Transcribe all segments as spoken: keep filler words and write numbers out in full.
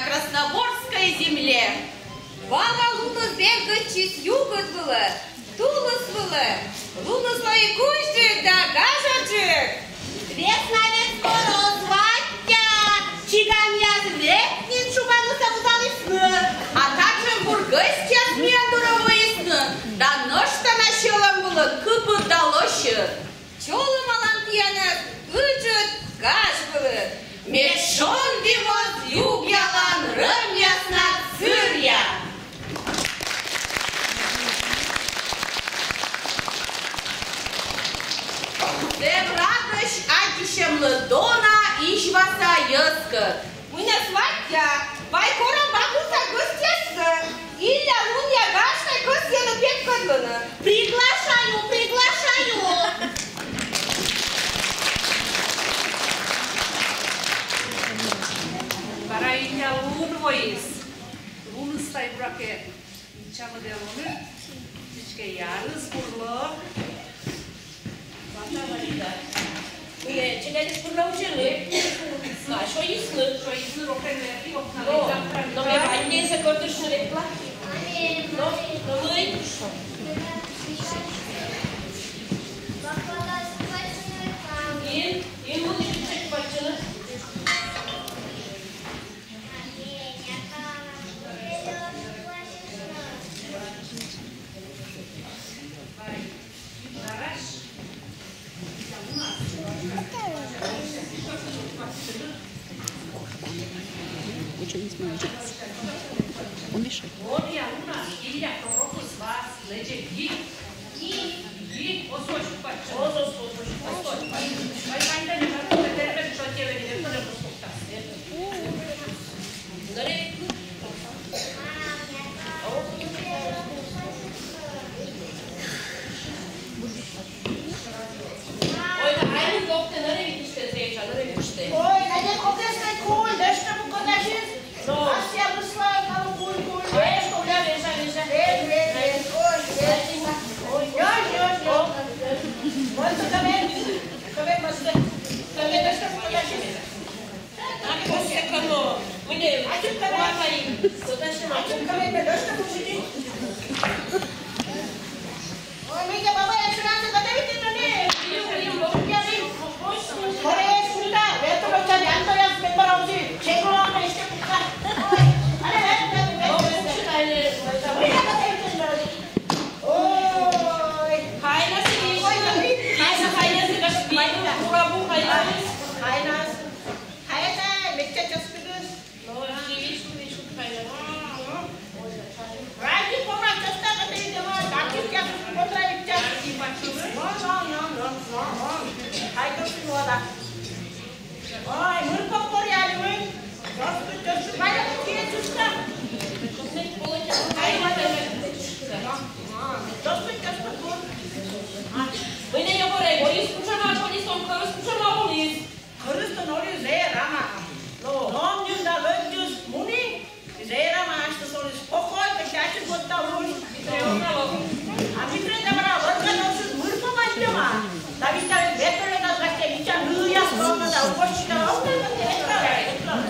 Красноборской земле. Вала луныс бергӧдчис югыд вылӧ, тулыс вылӧ. Луныс лои кузьджык да гажаджык. Весна вед скоро, сваття! Чиганъяс век нин шуганысӧ вузалісны, а татшӧм бур гӧсьтъяс миян дорӧ воисны, да нӧшта на сьӧлӧм вылӧ кыпыд да лӧсьыд. Чолӧмалам тіянӧс ыджыд гаж вылын. Мед шонді моз югъялан рӧмъяснад сыръя. Зэв радӧсь аддзысьӧмлы дона Изьваса йӧзкӧд. Мыйнӧ сваття, вай корам бабуса гӧсьтъяссӧ. Илля лунъя гажсӧ кӧсйӧны петкӧдлыны. Приглашаю, приглашаю. Бара Илля лун воис. Луныс тай, буракӧ, мича мӧдӧ лоны. Сідзкӧ, ярыс бур лоӧ. Мый, челядьыс пыр на уджалӧны? А, сёйисны. Сёйисны, рокӧн верди окна. Но, но ме ванньӧ сэк кӧртышны ветла. Но, но мый? Ин, ин мый чечек паччыны. Он мешает. Кырыстын оліс зэв рама. Но, но нин да лӧддьыс мунін, зэв рама асьныс оліс спокойно, чачык вот там мунін. А Митрей да бара вӧргӧн ӧшыс мырпо вайӧма. Да вичча вертолётас гашкӧ, вичча нылъяс томны да, уборщик да, ок, да, да, да, да.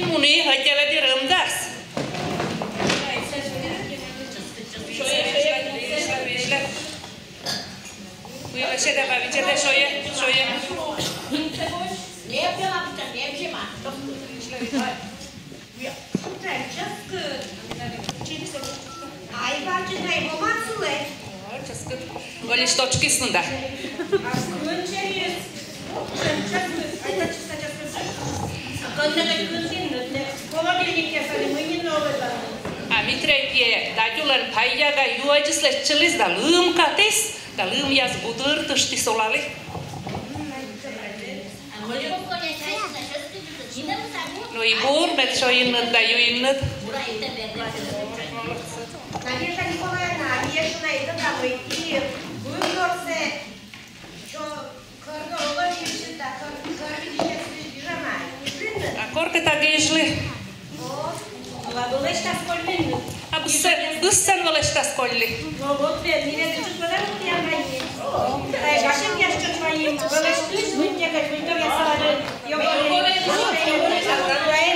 Муні, хотела дирымдас. Шое, шое, шое, шое. Выльысь да, выльысь да, шое, шое. Ай, бачыт, ай, бачыт, ай, бачыт. О, чӧскыт. Выльысь точкисны да. А Митрей пие Дадюлӧн пайяга юӧдзыс лэччыліс да лым катіс, да лымъяс гудыртыштіс олалі. Но и бур, мед шойинныд да юинныд. Надежда Николаевна, а ми ещӧ на это самое, и выборсӧ, чё, коридор олӧм ещӧ да, кор-, коридор ещӧ гижӧма. А коркӧ тай гижлі. О, выльысь да сколь минут. А быссӧ, быссӧ выльысь да сколь ли. Но вот, э, ми ведь тут подарок я вайим. Э, башен я что вайим. Выльысь, выльысь, выльысь, выльысь, выльысь, выльысь,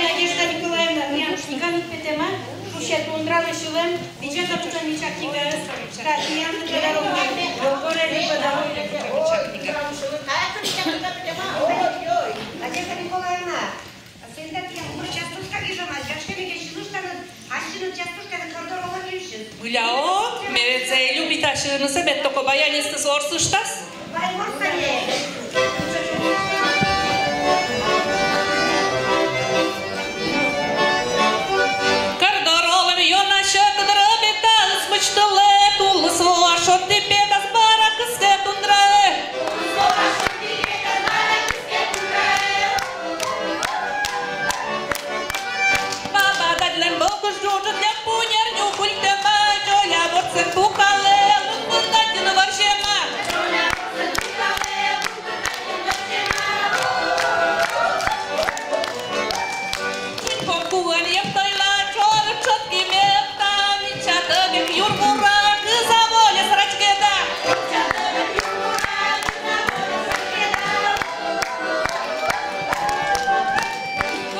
Надежда Николаевна, миян книга петӧма, шусьӧ «Тундралы сьылӧм», видзӧдӧй, кутшӧм мича книга. Да, миян подарок. Ой, ой, Надежда Николаевна, а сідз да тіян бур частушка гижӧма, гашкӧ, мыйкӧ сьылыштанныд, ассьыныд частушка да коридор олӧм йывсьыс. Мыля ог, ме ведь зэв любита сьывнысӧ, мед токо баянистыс ворсыштас. Коридор олӧм ёна сьӧкыд рӧбетаыс мычтылӧ, тулыс воа шонді петас, бара кыскӧ тундраӧ. Баба Дадьлӧн бокыш джуджыд льӧм пуньӧр нюкыльтӧма, дзоля ворсӧн пукалӧ, лым вылӧ татшӧм вӧрзьӧма. Чиньпом куӧн йӧктӧйла, чорыд тшӧтки мевта, мича тӧмик юр мура, кыза вольӧс рачкеда.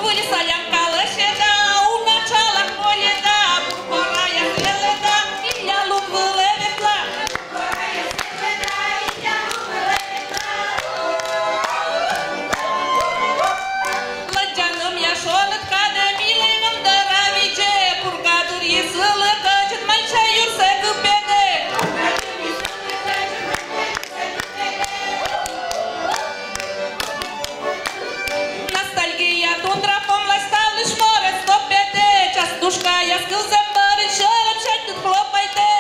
Выльысь алям калӧ шеда, уна тшалӧн кольӧда, бур кораяс велӧда, Илля лун вылӧ ветла. Лӧддза нымъя шоныд кадӧ, милей ным дӧра видзӧ, Пурга дырйи сылы кӧдзыд, Мальча юрсӧ кыпӧдӧ. Ностальгия тундра помлаӧ, ставлысь морӧс топӧдӧ, частушкаяс кывзӧм бӧрын сьӧлӧм сяньтыд клопайтӧ.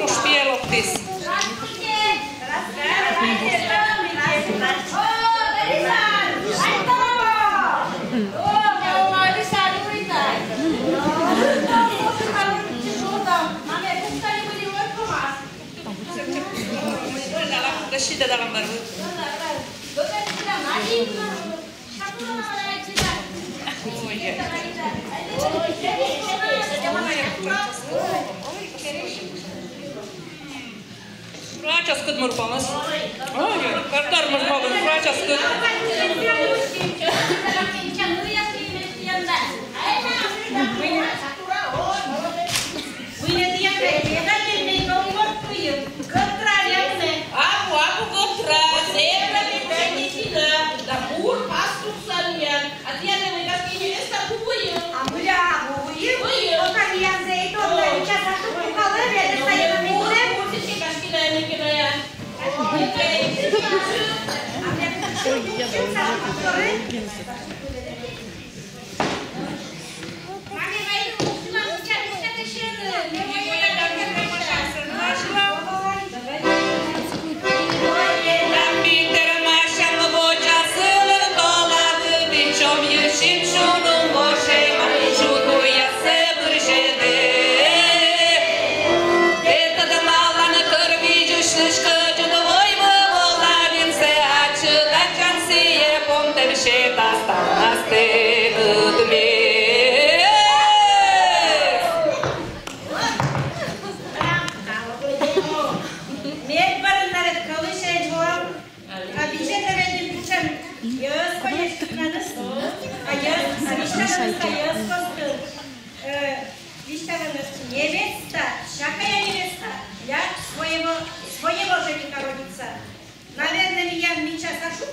Уж пиӧ локтіс. Ура, чӧскыд мыркомыс. Ой, кӧртор мыркомыс, ура, чӧскыд. Абу, абу гӧтыра, зэв радейтчӧ, да бур пастушка миян. А тіянлы мый, гашкӧ, невеста кывйӧ? А мыйла кывйӧ? Кывйӧ. Пока миян зэв и тӧдны, мича саша пукалӧ, ведь саша мый кывйӧ. Кывйӧ, кывйӧ, гашкӧ, да, мый кывйӧ. А мый кывйӧ?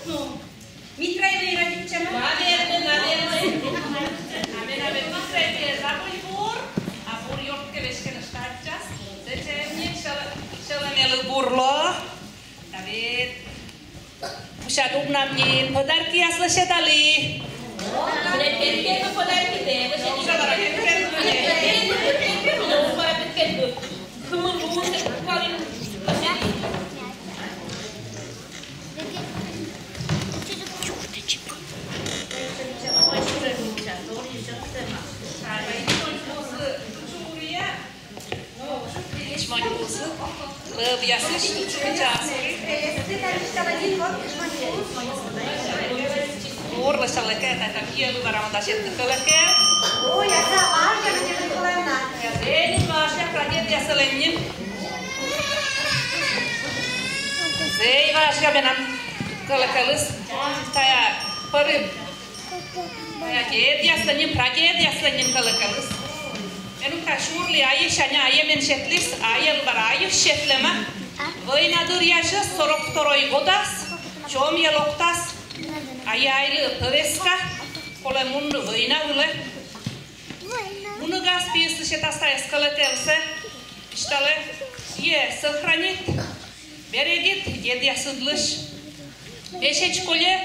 Ну, Митрай вӧйрӧдчӧма. Наверно, наверно. А менам Митрай вӧйӧ забыль бур, а бур ёртӧ веськӧ нӧшта аддзас. Сэтшӧм нин сьӧлӧ-, сьӧлӧмелы бур лоӧ. Да ведь. Пусть ӧд унам нин подаркъяс лӧсьӧдалі. Мыйла перкӧд подаркъяс? Лӧбъясысь тутшкычас. Ур лӧсялӧ кӧ, тайӧ там йӧлы вара мӧдас сетны кӧлӧкӧ. Ой, а за важа, Надежда Николаевна. Зэй нин важа прадедъясӧлӧн нин. Зэй важа менам кӧлӧкӧлыс. Тайӧ пӧрым. Тайӧ дедъяслӧн нин, прадедъяслӧн нин кӧлӧкӧлыс. Мен ункӧ сюрли, айӧ сэсся, айӧ мен сетліс, айӧ вара айӧ сетлӧма. Война дырйи сорок второй годас, чомйӧ локтас. Айӧ айлы пӧвестка, колӧ мунны война вылӧ. Мунігас пиыс сетас тайӧ кӧлӧкӧлсӧ, висьталӧ: сійӧ сохранит, берегит дедъясыдлысь. Весиг кольӧ,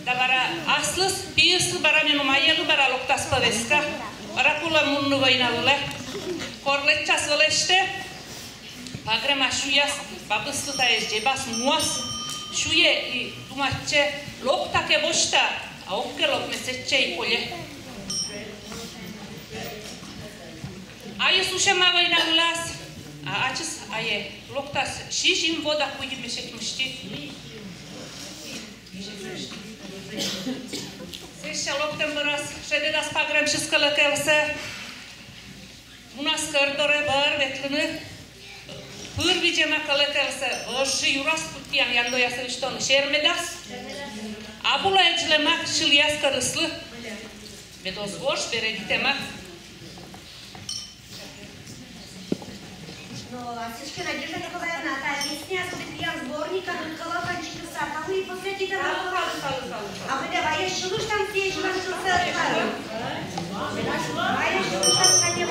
да вара аслыс пиыс вара менам айӧлы вара локтас пӧвестка, вара колӧ мунны война вылӧ. Кор лэччас вӧлӧсьтӧ, пагрӧма сюяс, бабыслы тайӧс дзебас, муас, сюйӧ и думайтчӧ, локта кӧ, босьта, а ог кӧ лок, ме сэтчӧ и кольӧ. Айыс усьӧма война вылас, а ачыс айӧ локтас сизим во да куим месяц мысти. Сэсся локтӧм бӧрас шедӧдас пагрӧмсьыс кӧлӧкӧлсӧ. Мунас кӧр дорӧ бӧр ветлыны. Пыр видзӧма кӧлӧкӧлсӧ, вӧжжи юрас, пыр тіян, Яндояс, ӧвсьыд он сермӧдас. Абу ло эдзлӧма сьыліяс кӧрыслы. Мед оз вож, берегитӧма. Но, а сідзкӧ, Надежда Николаевна, тайӧ песня, сборник, а, кӧлӧканчикыс, а кому и посвятитӧма? А, вай сьылыштам сійӧс, мый сьылӧ. Вай сьылыштам сійӧс.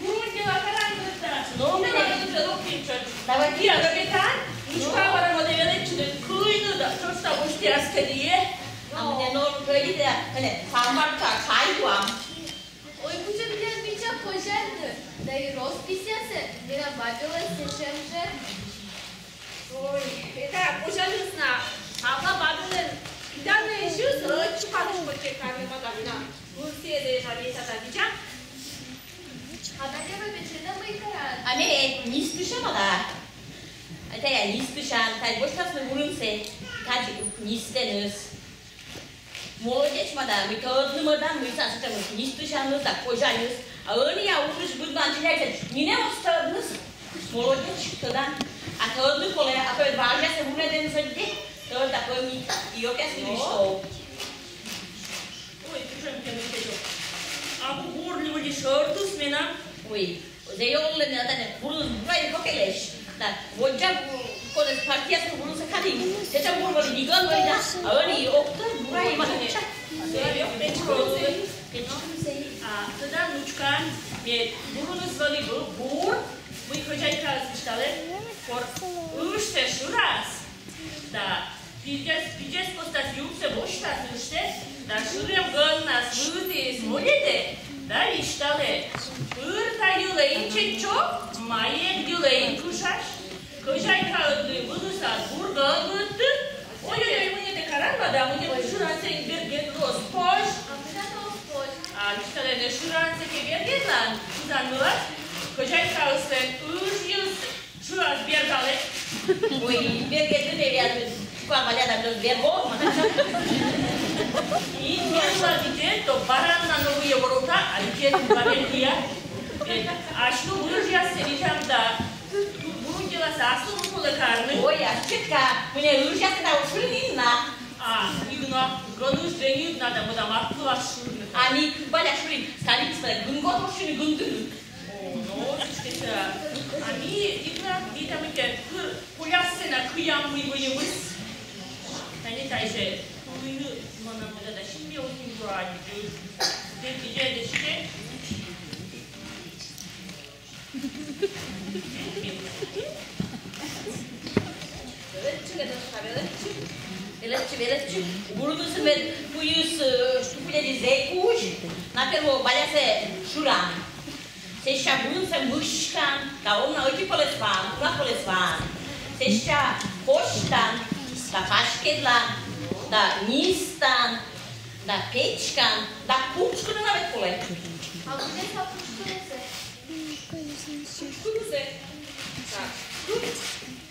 Грунтела карангыта. Ну, давай уже локтӥм. Давай. Я да бетан. Мишка вара моде величины. Куйны да. Что с тобой стерскадие? А мне норм говорит, я, не, самбарка, кайвам. Ой, кучем ден бича кожанды. Да и росписьясэ мира бабилы сечем же. Ой, это кожаныз на. Абла бабилы. Да не ещё срочу кадыш почекарны бадавна. Ну, все де жалеет, это бича. А да не вы бича, да мы и каран. А ме нистыша мада. Это я нистыша, тай бочкасны вурымсэ. Кадь нистэныз. Молодец, мада, мый тӧдны мӧдан, мый сасытэмыс нистысяныз да кожаньыс. А ӧнія урысь быдман челядьсэ нинэм оз тӧдныс. Молодец, тӧдан. А тӧдны колэ, а то ведь важъясэ вунэтэмыс ӧдйы, тӧд да помни, и ёкъясты висьтод. Ой, тужем кемын кедё. Абу бур ли выльысь шӧртыс менам. Ой, зэв ёллы менам тані бурыс бура и кокелэсь. Да, воддза бу-, конэз партияяс бурыс кадь. Сэтшӧм бур вӧлі, нигӧн вӧлі да. А ӧні октӧд бура и мача. Зэв ёллы. А, тӧдан, внучкаӧн, мед бурыныс вӧлі бу-, бур, мый хозяйкаыс висьталӧ, кор ыжсӧ шырас. Да, пидзӧс, пидзӧс костас юрсӧ босьтас ыжсӧ, да шырем гӧннас вывтіыс мольӧдӧ, да висьталӧ: пыр та йылӧ ин чеччӧ, майӧ эг йылӧ ин кышась. Хозяйкаыдлы вылысад бур гӧн быдтыны. Ой-ой-ой, мый нӧ тэ каран, мадам, мый нӧ шырансӧ эн бергед, оз позь. А мый нӧ оз позь? А висьталӧ, нӧ шырансӧ ке бергедлан, шыдан вылас хозяйкаыслӧн ыжйыс шыас бергалӧ. Ой, бергӧдны, бергӧдны. Куа валя да, бергӧдны. Ин бергӧдны, то бараннас но вуйӧ ворота, а видзӧд, куа бергӧдны. Асьным ыжъяссӧ видзам да. Бурун деласӧ аслым колӧ карны. Ой, а чӧтка, мый нӧ ыжъяссӧ да уж шырны на. А, эг на, гӧныд жӧ эг на да, мӧда мартыслы шырны. А ми кык валя шырим, стариксӧ гын гот уж шырны, гын дыр. О, но, сыщеся. А ми, Игнат, ми там эти кыр коляссӧ на кыям, мый вӧйӧмыс. Тані тайӧ жӧ кыйны, мӧна мӧда да синме ӧтним тура аддзыны. Дыр видзӧдыштӧ. Велӧдчы, Леночка, велӧдчы. Велӧдчы, велӧдчы. Бурыныс мед пуйыс, э, штуфуля дизей кузь. На, первой валясӧ шырам. Сэсся бурынсӧ мыськам, да онна ӧти пӧлӧс ваам, уна пӧлӧс ваам. Сэсся косьтам, да паськӧдлам, да низтам, да печкам, да пукшкыны на вед колӧ. А кыдз эськӧ пукшкынысӧ? Пукшкынысӧ. Так. Кык,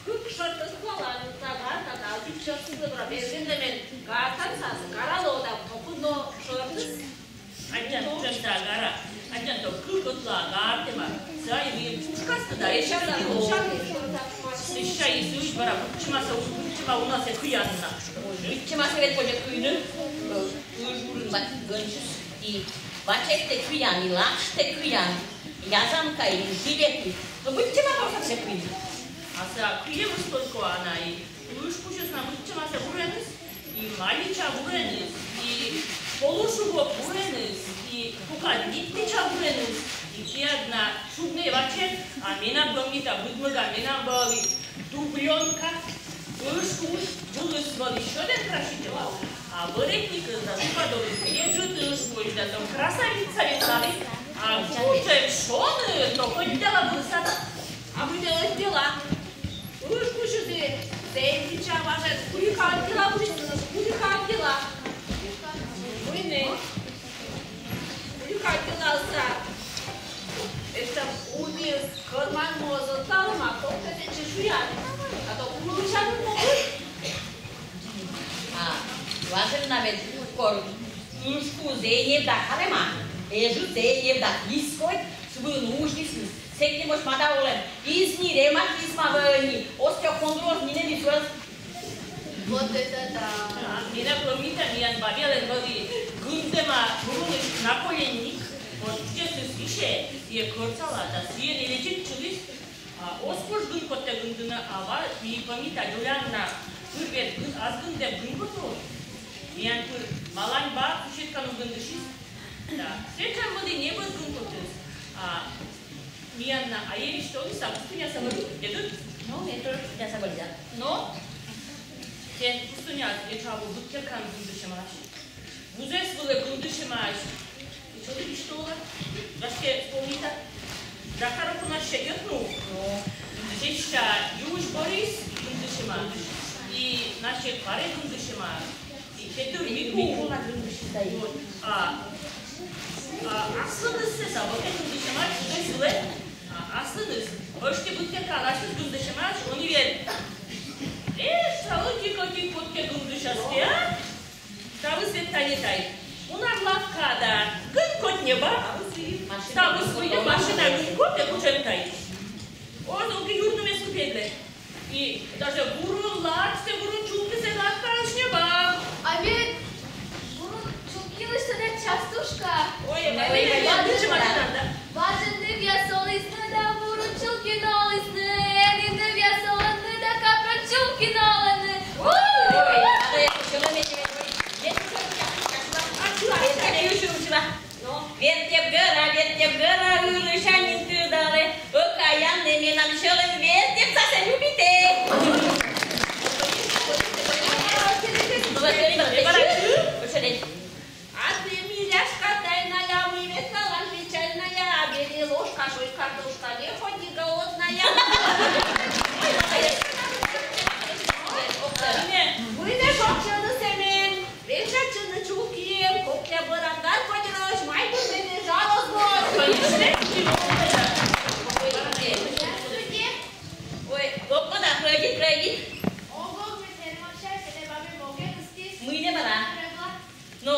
кык шӧртӧс куала, да, да, да, да, кык шӧртӧс куала, бердын да мен гартан сас, гаралӧ да, попудно шӧртӧс. Аддзан, кутшӧм сійӧ гара. Аддзан, то кык ӧтлаӧ гартӧма. Сійӧ и пукшкасны да, эшӧ и ло. Сэсся и сыысь бара быдсямасӧ, быдсяма унасӧ кыям на. Быдсямасӧ вед позьӧ кыйны, э, ыж бурын ва-, гӧнсьыс и вачӧдтӧ кыям, и лаштӧ кыям, вязанкаӧ, и зібетӧ. Но быдсяма позьӧ кыйны. А сійӧ кыйӧмыс только ӧні и ыж кузьыс на быдсямасӧ вуреныс, и малича вуреныс, и полушубок вуреныс, и пукаль виттича вуреныс, и тіян на шугнӧй вачӧн, а менам пӧмита быдмӧгӧн, менам вӧлі дублёнка, ыж кузь, вылыс вӧлі сьӧдӧн краситӧма, а вӧрӧдникыс да зубадорыс еджыд ыж кузь да, там красавица вед на вӧлі, а кутшӧм шоныд, то кӧть дела вылысад. А мый нӧ ӧтнала? Ыж кузьыс зэв видза важӧн, курика ӧтнала, курика ӧтнала. Мый нӧ? Курика ӧтнала. Эстӧн удис кӧрман моз ӧтлалӧма, кок тысяча шуян. А то улысянь мог. А важӧн на вед кор ыж кузь зэв ньӧбда карӧма, эжыд зэв ньӧбда, вискодь, сылӧн ужъясыс. Сэк небось мада олӧ, измиремаӧсь, изма вӧйӧ ни, остеохондроз нинӧм и суӧ. Вот это да! А, менам пӧмита, миян бабъялӧн вӧлі гындӧма бурунлысь наколенник, вот, сійӧс висьӧ, сійӧ кӧртсала да, сійӧн и лечитчыліс. А оз куж гын кодтӧ гындыны, а ва-, ми пӧмита, Юлианна, пыр вед гын-, ас гындӧм гын кодтӧ. Миян пыр Маланьба суседка но гындысис. Да. Сэтшӧм вӧлі небыд гын кодтӧ. А миян на айӧ висьталіс, а пустыняса вӧлі, дерт? Но, ме тоже пустыняса вӧлі, да. Но, сэн пустыняас этша абу быд керкаын гындысьӧмаӧсь. Вузӧс вылӧ гындысьӧмаӧсь. И сьӧлӧмсӧ висьтала. Гашкӧ, вспомнита. Захаровканаысь сьӧд, ну. Но. Сэсся Юсь Борис гындысьӧма. И, значит, Варя гындысьӧма. И Петыр Мику. Микула гындысьӧма. Вот. А, а аслыныс сэсся, вот, гындысьӧма, вузӧс вылӧ. А аслыныс. Ӧшки быд керкаын асьныс гындысьӧмаӧсь, ӧні вед. Э, шалыки-коки кодкӧ гындысяскӧ, а? Ставыс вед тані тай. Унан лавка да гын кодь ньӧба. Ставыс выйым, машина гын кодь, э, кутшӧм тай. Оз ог и юрнымӧс кыпӧдлы. И даже бурун лавксӧ, бурун чулкысӧ лавкаысь ньӧба. А вед бурун чулкысь тэнӧ частушка. Ой, ой, ой, ой. Ой, локмада, пройди, пройди. Ого, мый терман сяйсэ, бабе могет ыстӥз. Мый нэ бара. Но,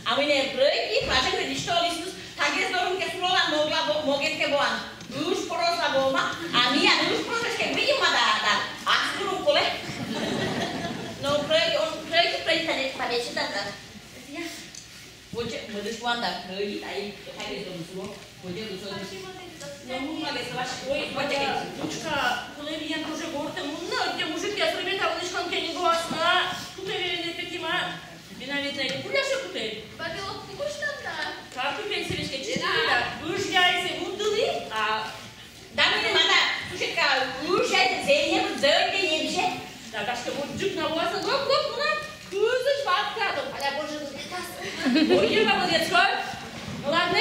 а мый нэ пройди, пажен ве дишто лисус, тагес дорын ке суролан, могла бо-, могет ке боан. Ыж просла бома, а миян ыж просэсь ке выйыма да, да, ас курум колэ. Но пройди, он пройди, пройди, тане, тане, читата. Водзэ, мыдыш ванда, пройди, тане, тане, зон суро, водзэ, зон. Но, ну, молодец, ваш, ой, водзэ. Внучка, кулэ миян тоже горте, мунна, где мужик, я срубе, там, лишь кон кенигуасна, кутэ верене, катима. Мина ведь на куляше кутэль. Бабилок ты будешь там, да? Как ты пенсия вешке чистила? Уж яйсэ мундылы, а... Да, мыным ана, слушай-ка, уж яйсэ зэйне, вот зэйне не висе. Да, так что вот джик на вас, лоп, лоп, мына, кызыч ватка, то, аля, боже, ну, это... Ой, я молодец, ой. Ну, ладно.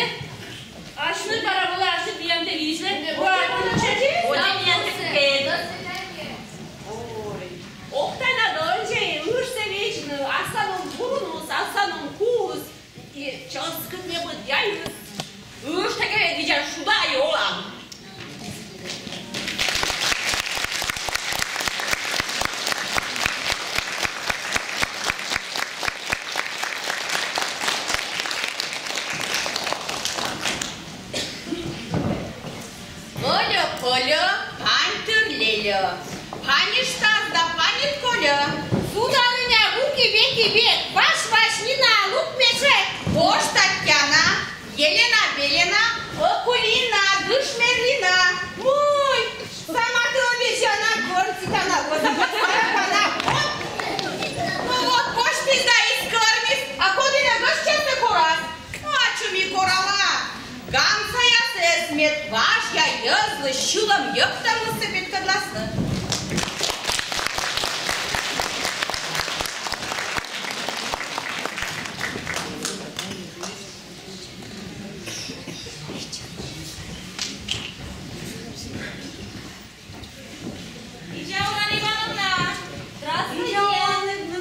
Асьны пара вылэ, асьны пиянтэ визьлэ. Ура, ура, чачи. Ой, пиянтэ кыпкет. Ой. Ох, тайна дончай, ыжсэ вечно, асланым буруныс, асланым куыс, и ческыт небыт яйыс. Ыж таке видя шуда и олам. Лёлё-кольё, паньтыр лелё. Паньыштаз да паньыт кольё. Сударыня, вуки-веки век, вась-вась нина, лук мешек. Ош Татьяна, Елена Белена, Акулина, Дышмерлина. Ой, сама ты обезьяна, гортитана, вот, вот, вот, вот. Ну вот, почти да и скормис, а коди на госчасе корас. Ачым ик корала. Гансаясэс мед важъя йӧзлы сьылэм-йӧктэмлы петкӧдласны. Видза олан, Ивановна! Здравствуйте! Видза олан, Ивановна!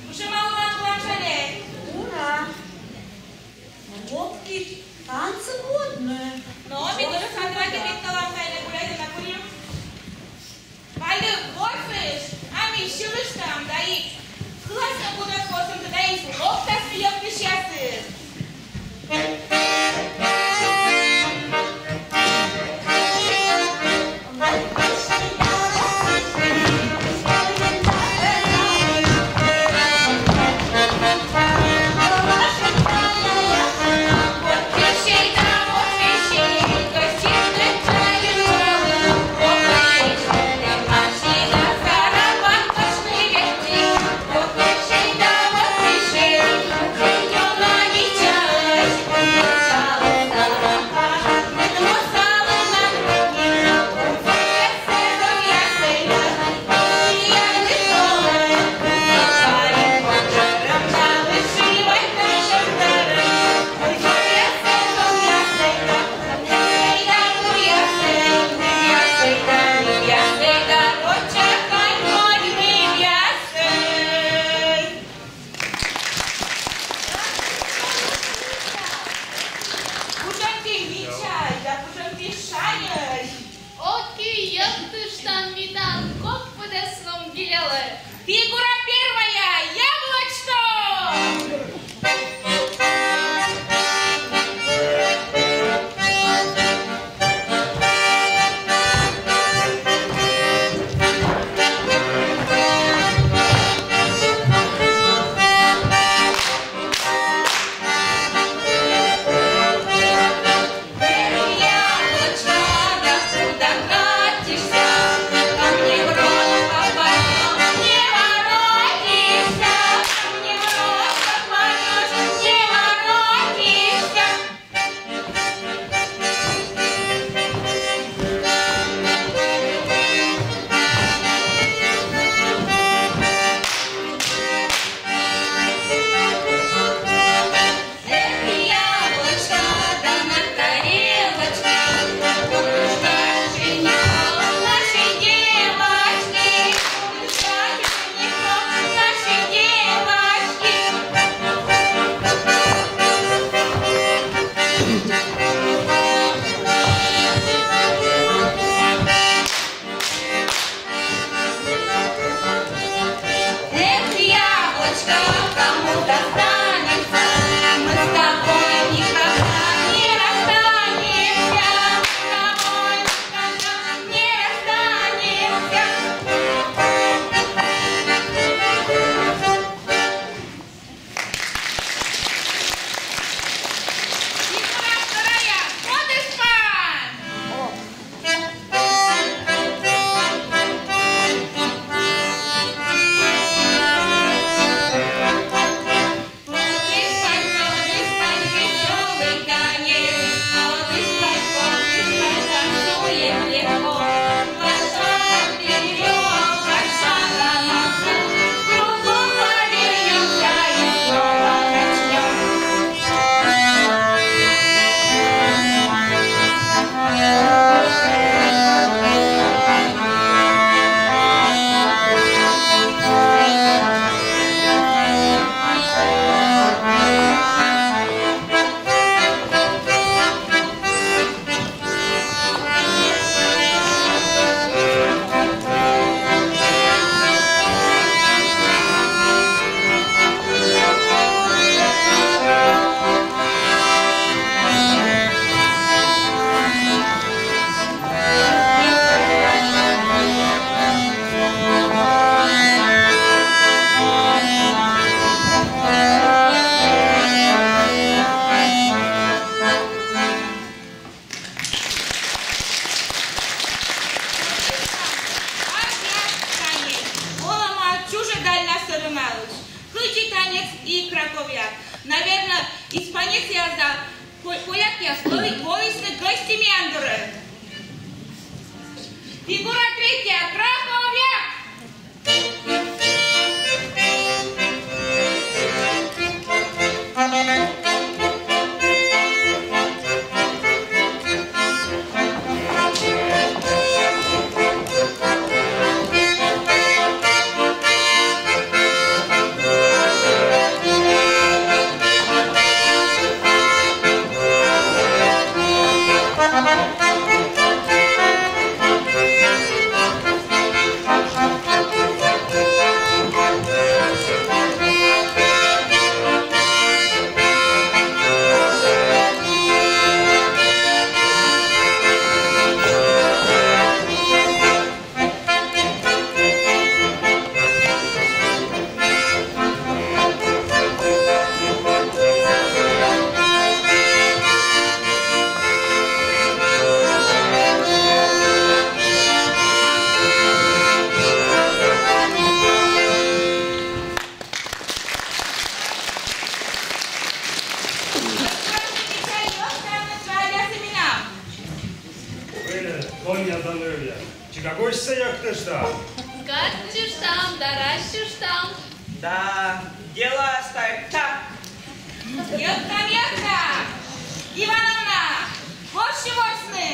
Кыӵе малпан кулэ шуэ? Ура! Лопки танцы модные. Но, ми тоже Сандра ке петкалам, тайна гуляй да на курим. Валюк, ворсыш, а ми сьылыштам, да и классно будут косым, да и локтас ми ёктӥсьясыз. И краковъяс. Наверно, испанецъяс да по-, полякъяс воли-, волісны гӧсьтӧм миян дорӧ. Фигура третья, краковъяс! Чикагойсӧ йӧктыштам. Катчыштам да радсьыштам. Да делаыс тай так. Йӧктам, йӧктам. Ивановна, ворсьы ворсны.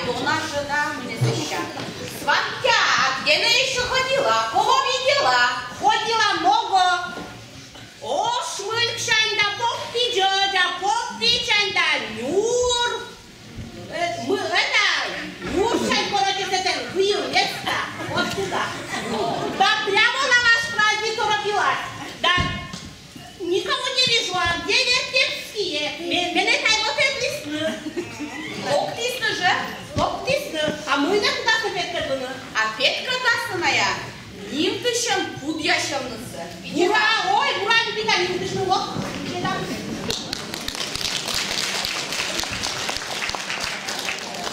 Дона жӧ да, мый нӧ сэсся. Сваття, а где нӧ ещё ходила? Кого видела? Ходила много. Ош мыльксянь да пок видзӧ, да пок видзсянь да нюр. Э, мы, это, нюрсянь, короче, с этой виӧ места. Вот туда. Да прямо на ваш праздник торопилась. Да. Никого не вижу, а где вертепские? Ме-, менӧ тай вот ӧд листны. Ог листны жӧ? Ог листны. А мый нӧ кутасны петкӧдлыны? А петкӧдласны найӧ нимтысьӧм кудъясьӧмнысӧ. Ура! Ой, ура, не беда, нимтысьны, вот.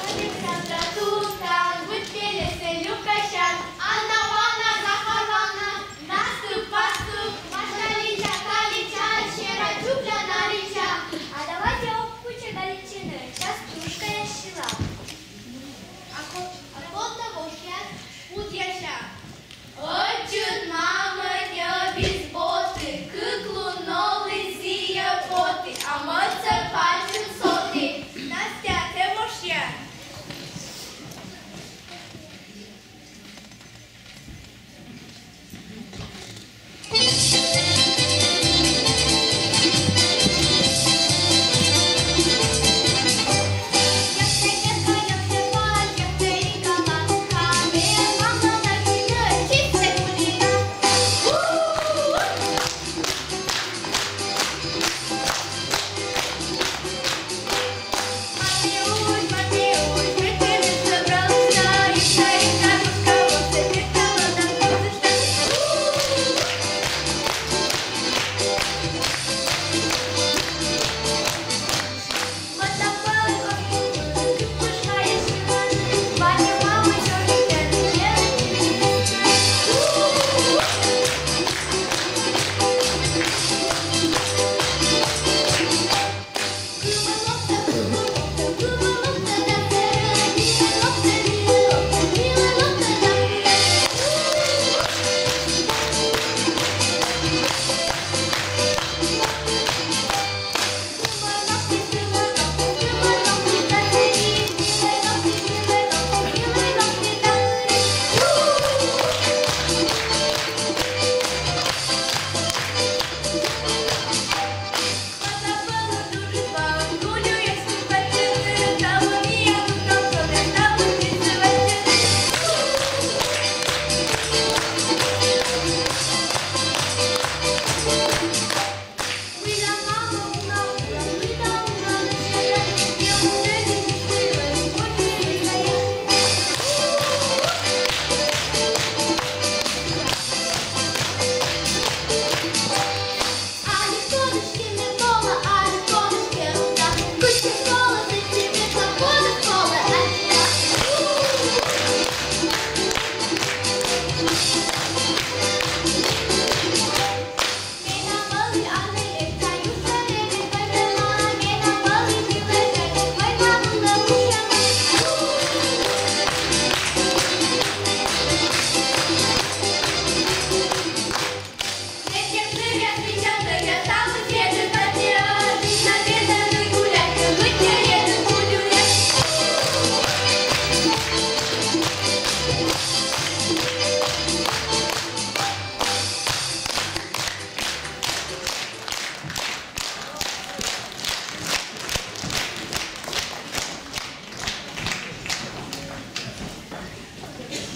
Александра Тунтан, быд пельӧсӧ люкасян, Анна Вана, Захар Вана, Наступ, паступ, Маша лича, Калича, Сера чупля налича. А давайте ог кучӧ галичыны, частушкаяс сьылам. А ко-, а код на вошъяс? Кудъясян. Ӧтчыд мамӧ ньӧбис боты, кык лун олі сійӧ поті, а мӧдсӧ пачын соті. Настя, тэ вошъя.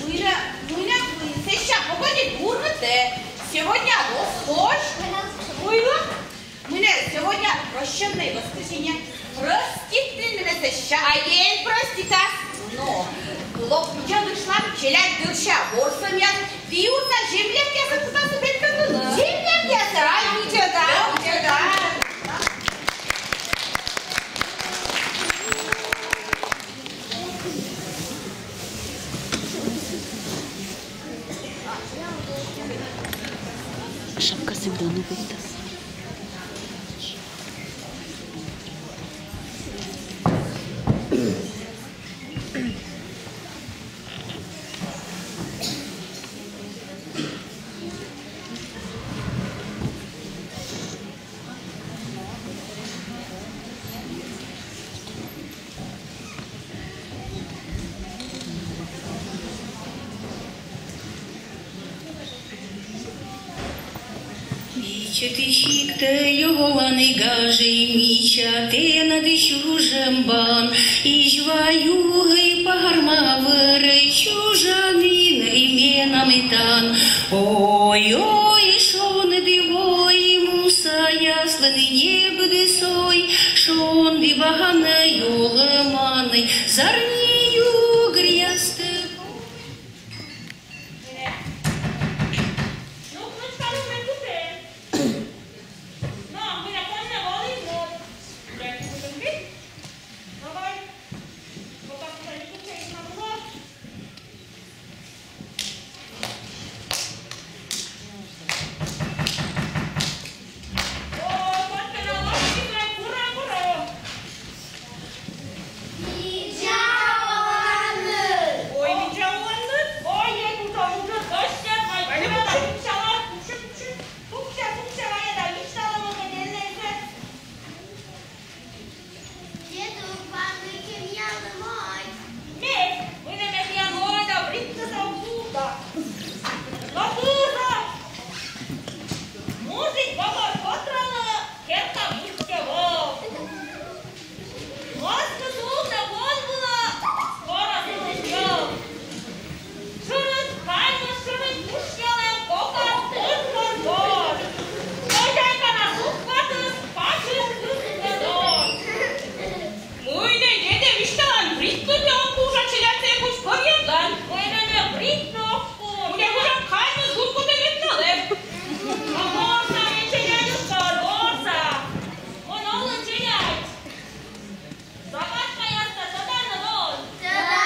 Мыйла, мыйла, мый, сэсся, погоди, бурмытӧ. Сегодня оз козь. Мыйла? Мыйла, сегодня прощённое воскресенье. Проститлін менӧ сэсся. А эн проститас. Но, лок видзӧдлышлам, челядь дырся ворсӧмъяс. Виюса землякъясӧс кутасны петкӧдлыны. Землякъясӧс, ай, видзӧда, видзӧда. Шапкасӧ дона петас. Чӧті сиктӧ йӧлӧн и гажӧй мича, тэнад чужӧмбан изьва югӧй, парма вӧрӧй чужан ин и менам этан. Ой-ой, шоныд и вой, мусаяслӧн и небыд сой, шонді бана йӧлӧманӧй, зарни югыръястӧ. Дедук, ванны кемъялӧмаӧсь. Мед, мый нӧ ме тіян ойда вриттыса уг сувта. Но куза! Музык бабар котралӧ, керка мыйкӧ во. Москва сувта вон вылӧ, скоро сылысь ёв. Шырысь каймысь, шырысь пушъялӧм, кокас пыр-пыр вор. Хозяйкана сукватыс, пачысь кыскӧ дор. Мый нӧ, дедӧ, висьталан, вриттьыд ме он кужа, челядьсӧ кыдз пӧръядлан. Мый нӧ ме вриттьӧ ог куж. Мый нӧ кужа, каймысь гуд кутӧ ветлалӧ. А ворса, челядьыштӧ ворса. Мый нӧ олӧ челядь. Загадкаястӧ тӧданныд он? Тӧда.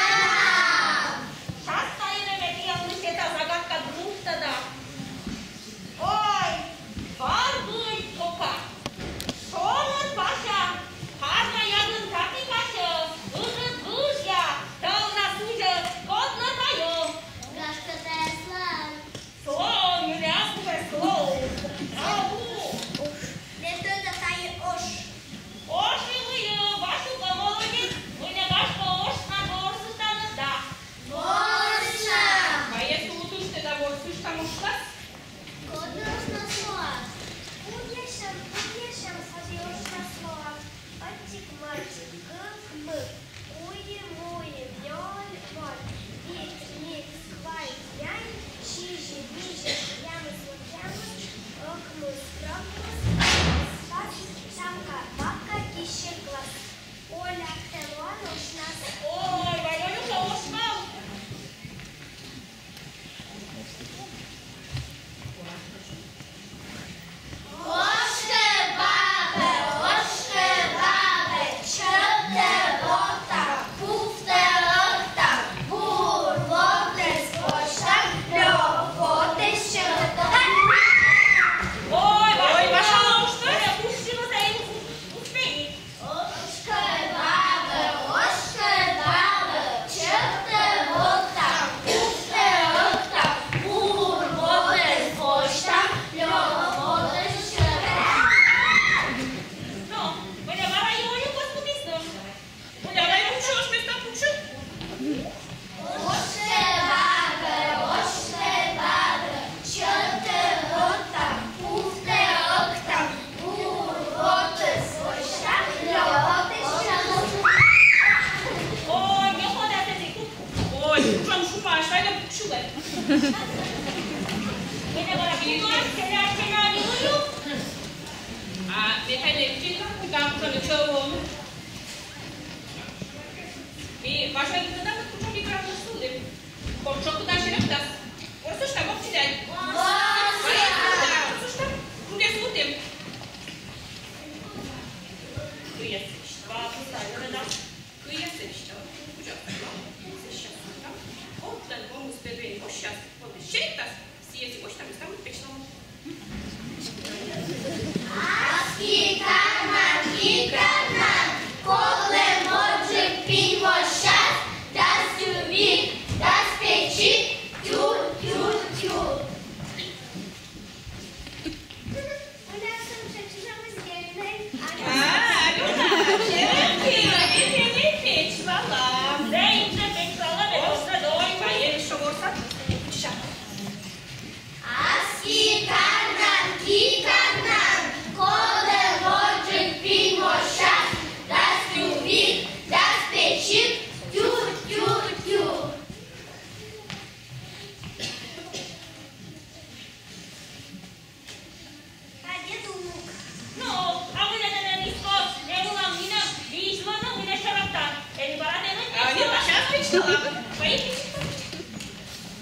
Щас тайӧ ме тіянлы сійӧ загадка нуӧда. Ой, варгуй тока. Шоныд пася, парма ягын капи касьӧ, выжыд выжъя, тӧвнас узьӧ, код нӧ тайӧ? Гашкӧ, тайӧ слон. Слон, мый нӧ ас кужӧ слон. Ау. Ме тӧда, тайӧ ош. Ош и мый, Васюка, молодец. Мый нӧ, гашкӧ, ошнад ворсыштанныд да? Ворсам. А если утыштӧ да ворсыштам ошнас? Код нӧ ошнас лоас? Пуксям, пуксям, коді ошнас лоас. Ӧтик-мӧтик, кык-мык, куим-муим, нёль-вӧль, вит-вит, квайт-нянь, сизим-низим, куамыс-куамыс, ӧкмыс-кӧкмыс, квас-квас, шапка-папка, киссьӧ класс. Оля, тэ лоан ошнас? Ой, Валёнюка, ошнам. Ошкӧ, бабӧ, ошкӧ, бабӧ, чӧвтӧ вота, пуктӧ ӧкта, бур вотӧс восьта, лёк вотӧс чӧвтӧ. Ой, ой, Маша, ошкӧ, пушкинуса и успеет. Ошкӧ, бабӧ, ошкӧ, бабӧ, чӧвтӧ вота, пуктӧ ӧкта, бур вотӧс восьта, лёк вотӧс чӧвтӧ. Но, мый нӧ вара ёнюкӧс кутісны. Мый нӧ вара ёнюкӧс местаӧ кутчӧ. Ошкӧ, бабӧ, ошкӧ, бабӧ, чӧвтӧ вота, пуктӧ ӧкта, бур вотӧс восьта, лёк вотӧс чӧвтӧ. Ой, ме кода тэнӧ кут. Ой, кутшӧм шумас, вай нӧ пуксьылӧй. Мый нӧ вара пуксьылан, челядь, челядь, ю-ю. А ме тэнӧ видзӧдлам, кутшӧм чӧв он. Ми Вашӧн тӧдам, кутшӧм играыс сылы. Кор тшӧкыда серӧктас. Ворсыштам, ок, челядь? Ворсыштам. Ворсыштам. Кыдзи сувтім? Кыдзи сувтім? Кыдзи сувтім? Кыдзи сувтім? Кодлӧн помыс пӧ дӧн восьтас, кодлӧн серӧктас, сійӧс и восьтам, и ставным печлам. Аски карман, ки карман, кодлӧн водзджык пинь восьтас, да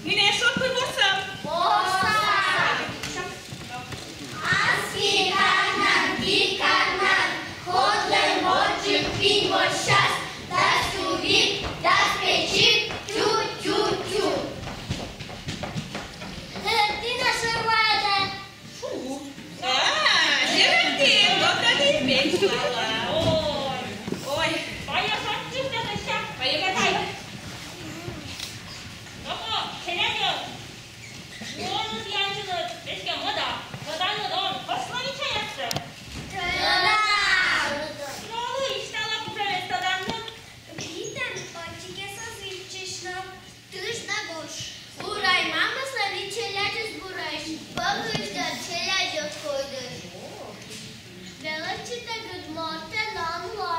Мыйнӧ шот пыр ворсам. Ворсам. Аски каннан, ки каннан, кодлӧн водзджык пинь воссяс, дас тювик, дас печик, тю-тю-тю. Тина шӧрваэтӧ. Шу. А, зеркальце, вот это и печь слала. Ой. Ой. Пая шортчышта тӧща. Пая, пая. Но-ко, челядьӧ. Мунӧй янчыны, эськӧ мӧда. Мӧда, мӧда, пословичаяссӧ. Тӧда. Но, лыйсьтала, кутшӧмӧс тӧданныд. Витӧн ӧтикӧс оз виччысьны. Тыш да гож. Бурай мамыслӧн вит челядьыс бурайӧсь. Пӧгыж да челядьӧс койдысь. Велӧдчытӧгыд мортӧн он ло.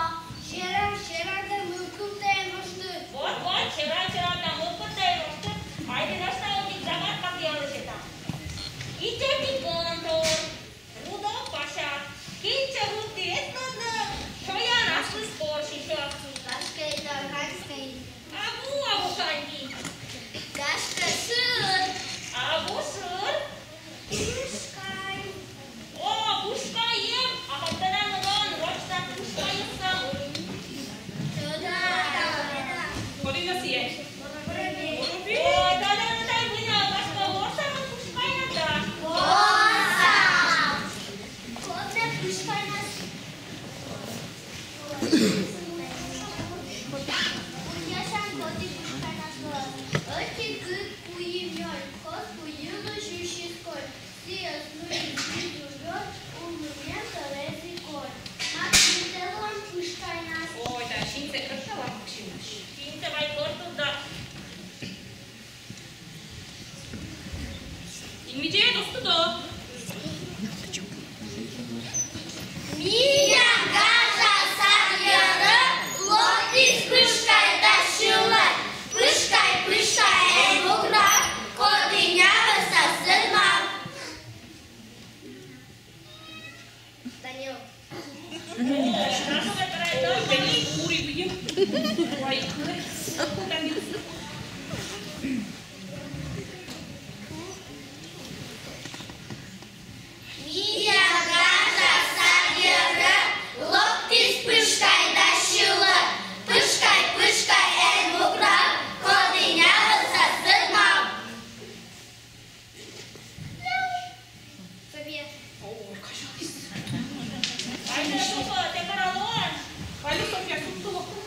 Серав, серав да мывкывтӧ эн вошты. Вот, вот, серав, серав да мывкывтӧ эн вошты. Айда нӧшта ӧтик загадка киялы сетам. Ичӧтик гӧнтор. Рудов пасяд. Китчӧ рудті эз лыдны, сёян аслыс корсьысьӧ. Гашкӧ, и таркань скӧй. Абу, абу каньки. Гашкӧ, шыр. Абу шыр. Пышкай. О, пышкай эм. А кӧть тӧдан, мый он рочта пышкайыс? Тӧдан. Коді нӧ сійӧ? Воробей. О, тӧдан, тӧдан, мый нӧ, гашкӧ, ворсамӧ пышкайнас да? Ворсам. Код нӧ пышкайнас? Кутшӧм коді пышкайнас вылас? Ӧти, кык, куим, нёль. Код куйлы сюсьысь коль. Сійӧс нуис дидур ёль, улын эм тӧлыс и коль. Максим, тэ лоан пышкайнас. Ой, да, синсӧ кӧрталам, Максим. Синсӧ вай кӧртыд да. Ин видзӧй, оз тӧдӧ. Миян гажа сад йӧрӧ локтіс пышкай да сьылӧ: пышкай, пышкай, эн вуграв, коді нявӧсас сӧмын. Данил. Миян гажа сад йӧрӧ локтіс пышкай да сьылӧ: пышкай, пышкай, эн вуграв, коді нявӧсас сӧмын. София. О, кажись. Айда, София, тэ кора лоан. Айда, София, сукто локтӧ.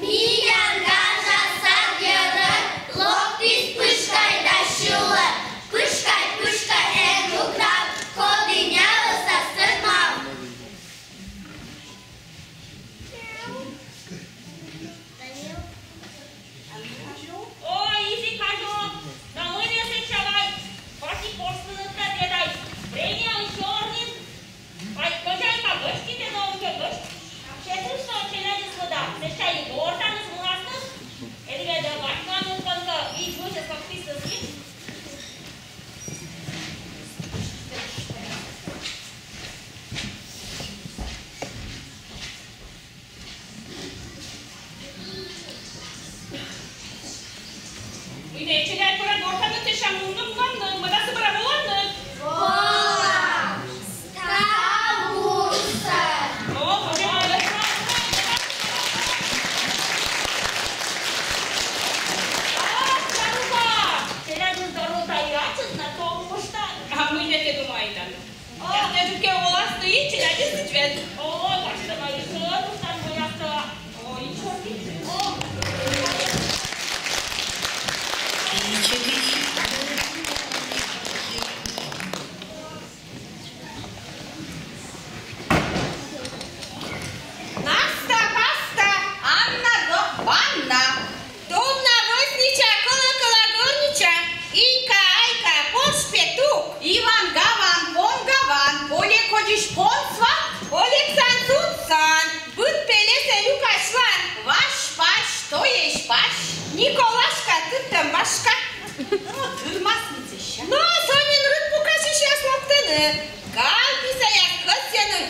Миян гажа сад йӧрӧ локтіс пышкай да сьылӧ: пышкай, пышкай, эн вуграв, коді нявӧсас сӧмын. Ой, изи казё! Да мый нӧ сэтшӧм вай? Пасьтӧ корсьны нӧ да, дай. Время ещё орнин. Ай, хозяйка гӧститӧ, но уже гӧсть. Сетышт со челядьыслы да, сэтшӧм и гортаныс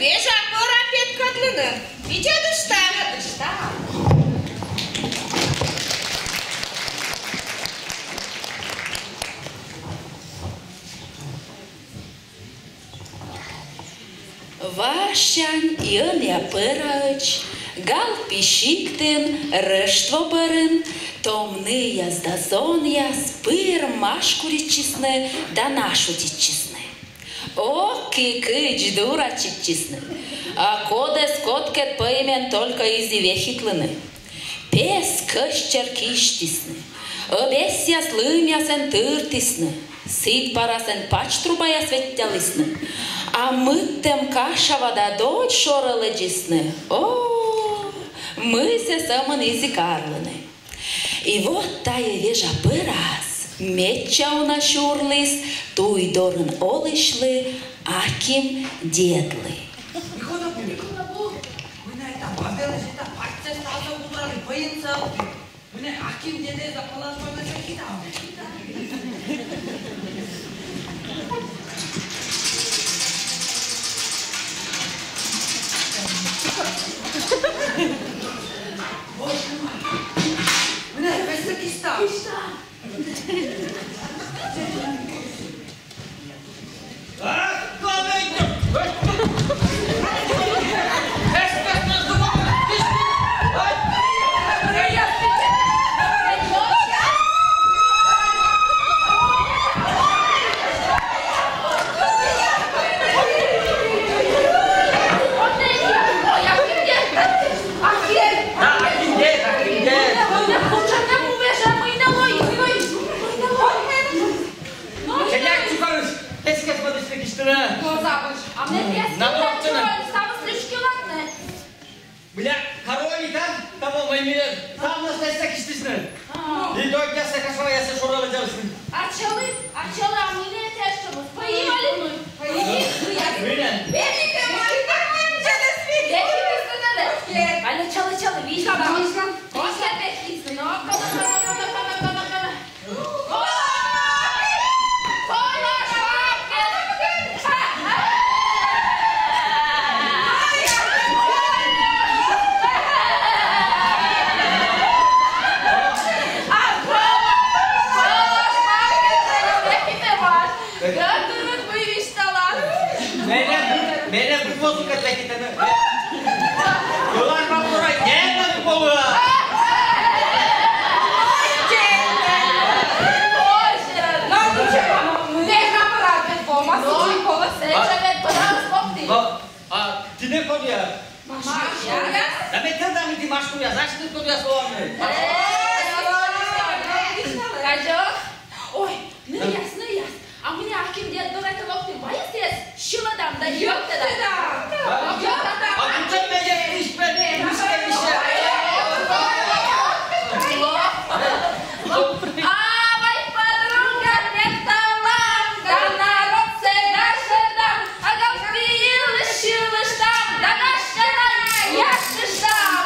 Вежа пӧра петкӧдлыны. Видзӧдыштам. Видзӧдыштам. Важсянь ёнъя пӧраӧдз, гал пи сиктын, Рӧштво бӧрын, том нывъяс да зонъяс пыр машкуритчисны да нашудитчисны. Ок и кыдз дуратчитчисны. А кодӧс кодкӧд пӧймӧн только и зи вехитлыны. Пес кӧсчӧр кисьтісны, ӧбесъяс лымъясӧн тыртісны, сідз парасӧн пач трубаяс веттялісны, а мыдтӧм кашава да додь шорӧ лэдзисны. О, мыйсӧ сӧмын и зи карлыны. И вот тайӧ вежа пӧраыс медся уна сюрліс туй дорын олысьлы, Аким дедлы. Михо да бу, Михо да бу. Мына это бабелы жита паччес таза гудрали пӧйын салтын. Мына Аким дедлы за палас бабелы жита. Боже мой. Мына весӧ киста. Киста. Челядь, чукалысь, эскес мӧдысь киштыны. Глаза быш. А мне, м, эскес надо вообще на ставыс лишки ладно. Бля, король и так того мой мир. Там нас на эскес киштыны. А. И додь ясӧ кашава ясӧ шорӧ лэдзалісны. Ачалы, ачалы, а мыйла эшшӧ? Поим али? Поим. Поим. Поим. Поим. Поим. Поим. Али чалы, чалы, вижу. Вижу. Ося пехицы, но. Мене, мене быдмозукӧд лэкитӧны. Кылан мам тура, нервнӧй полы. А тэнӧ кодъяс? Машкуръяс. Да ме тӧда, мый ті машкуръяс, значит, кодъяс лоанныд. Ой, ныръяс, ныръяс. А мыйӧ Аким дед дорӧ локтім, вайӧсӧ сьылӧдам да йӧктӧдам. Йӧктӧдам. А кутшӧм ме йӧктысь пӧ, мыйсӧ, мыйсӧ. А вай, подруга, петалам да народсӧ гажӧдам, а гал пи йылысь сьылыштам да гашкӧ на яштыштам.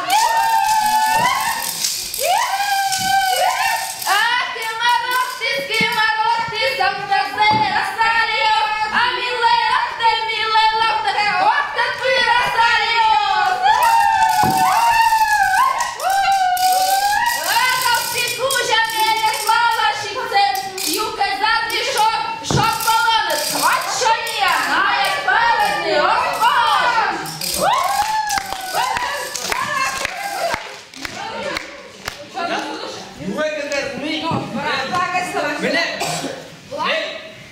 Юрӧй гӧгӧр уна. Менӧ, ме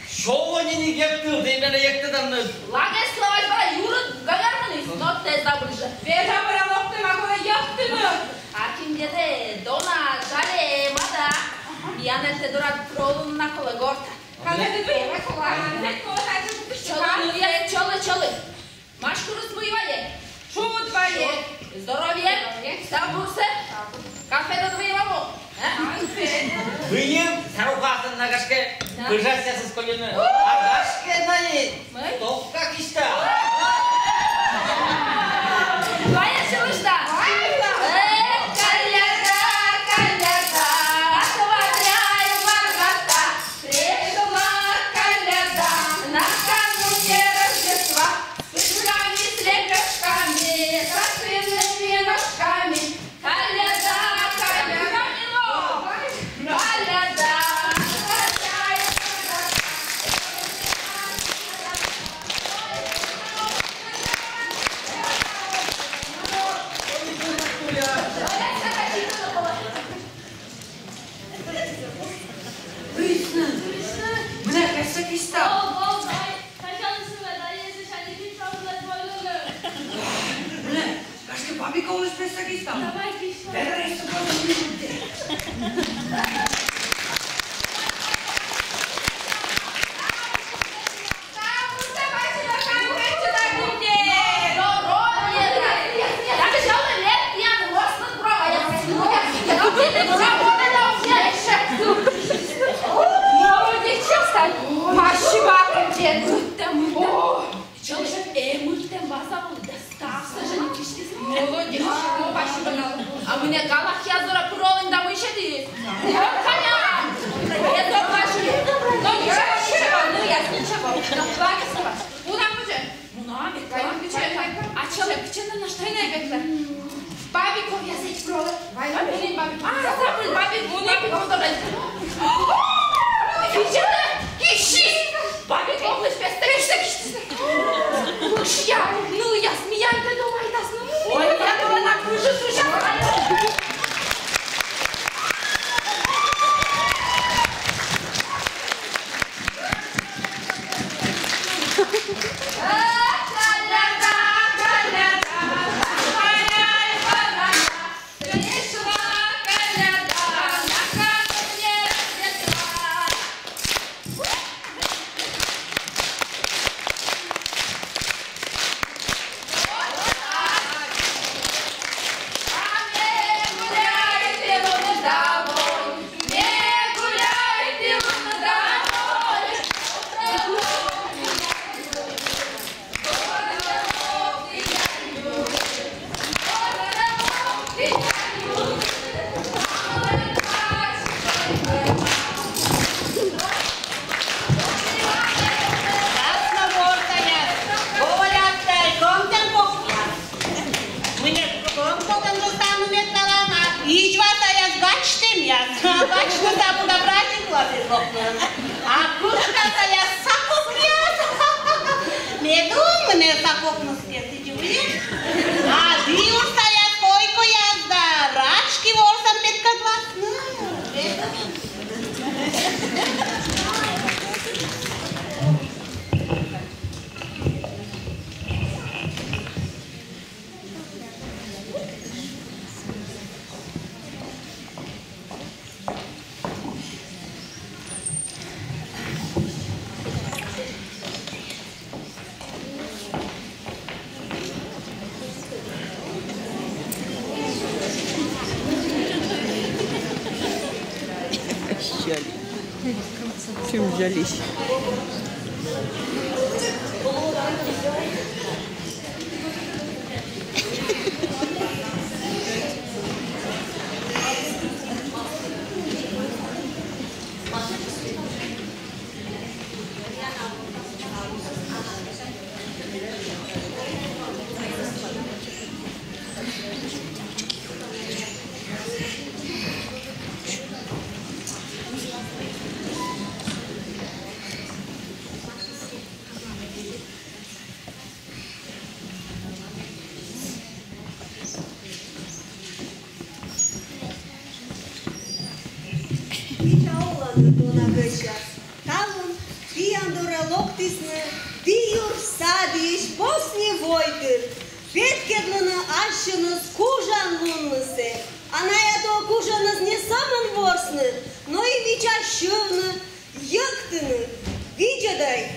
сё во нин эг йӧктыв, ті менӧ йӧктӧданныд. Благословить бара, юрӧй гӧгӧр муніс, но тэ забыл жӧ. Вежа пӧра локтӧма, а колӧ йӧктыны. Аким дедлы дона жаль эм да. Миян тэ дорад пролун на колӧ гортад. Чолӧм, чолӧм, чолӧм. Машкурыс мый вайӧ? Шуд вайӧ. Здоровье. Здоровье. Став бурсӧ. Став бур. Кафеда выйым абу? А? Выйым, сарукаӧн на гашкӧ. Да. Пыжасъясыс кольӧны. А гашкӧ на и. Мый? Топка киста. Вайӧ сьылышта. Вайӧ. Эх, коляда, коляда, отворяй ворота. Пришла коляда на канун Рождества. Спичками, с Бабиковлысь песӧ кисьтам. Давай, кисьтам. Пересыпал. Молодец, честно. Спасибо. Чолӧм, эмӧсь вӧлі да ставсӧ жӧ кисьтіс. Молодец, чего, спасибо. А менӧ галахъя зора пыр олін да мый сетіс. Вот, Таня. Это спасибо. Ну, ничего, ничего, ну, я ничего. Ну, ладно, спасибо. Куда мы же? Муна, бекла, бекла. А чолӧм, кытчӧ нӧ нӧшта? Тайна, бекла. Бабиков, я сеть проле. Вай, вай, вай, вай. А, забыл, бабик, муна, бабик, забыл. Видела? Кисьтіс. Бабиковлысь песӧ кисьтіс. Уж я, ну, я смеянка, думайтас, ну. Ой, я думала, на кружит, слушай. Красногорскаяс, Коля тай, кӧмтӧм кокъяс. Мыйӧн кӧмтӧм кокӧн жӧ ставным ветлалам, а Изьвасаяс гачтӧмъяс. Гачтӧмъяс, да, праздник вылас эз локны. А Кышкасаяс сакопъяс. Ме думыны, сакопныс кӧ, сідзи выль. А Биурсаяс койкӧяс да рачки ворсан петкӧдласны. Жаль. Чем жались? Мича оланныд, дона гӧсьтъяс. Талун тіян дорӧ локтісны Биюрса садйысь посни войтыр. Петкӧдлыны ассьыныс кужанлуннысӧ. А найӧ то кужаныс не сӧмын ворсны, но и мича сьывны, йӧктыны. Видзӧдӧй.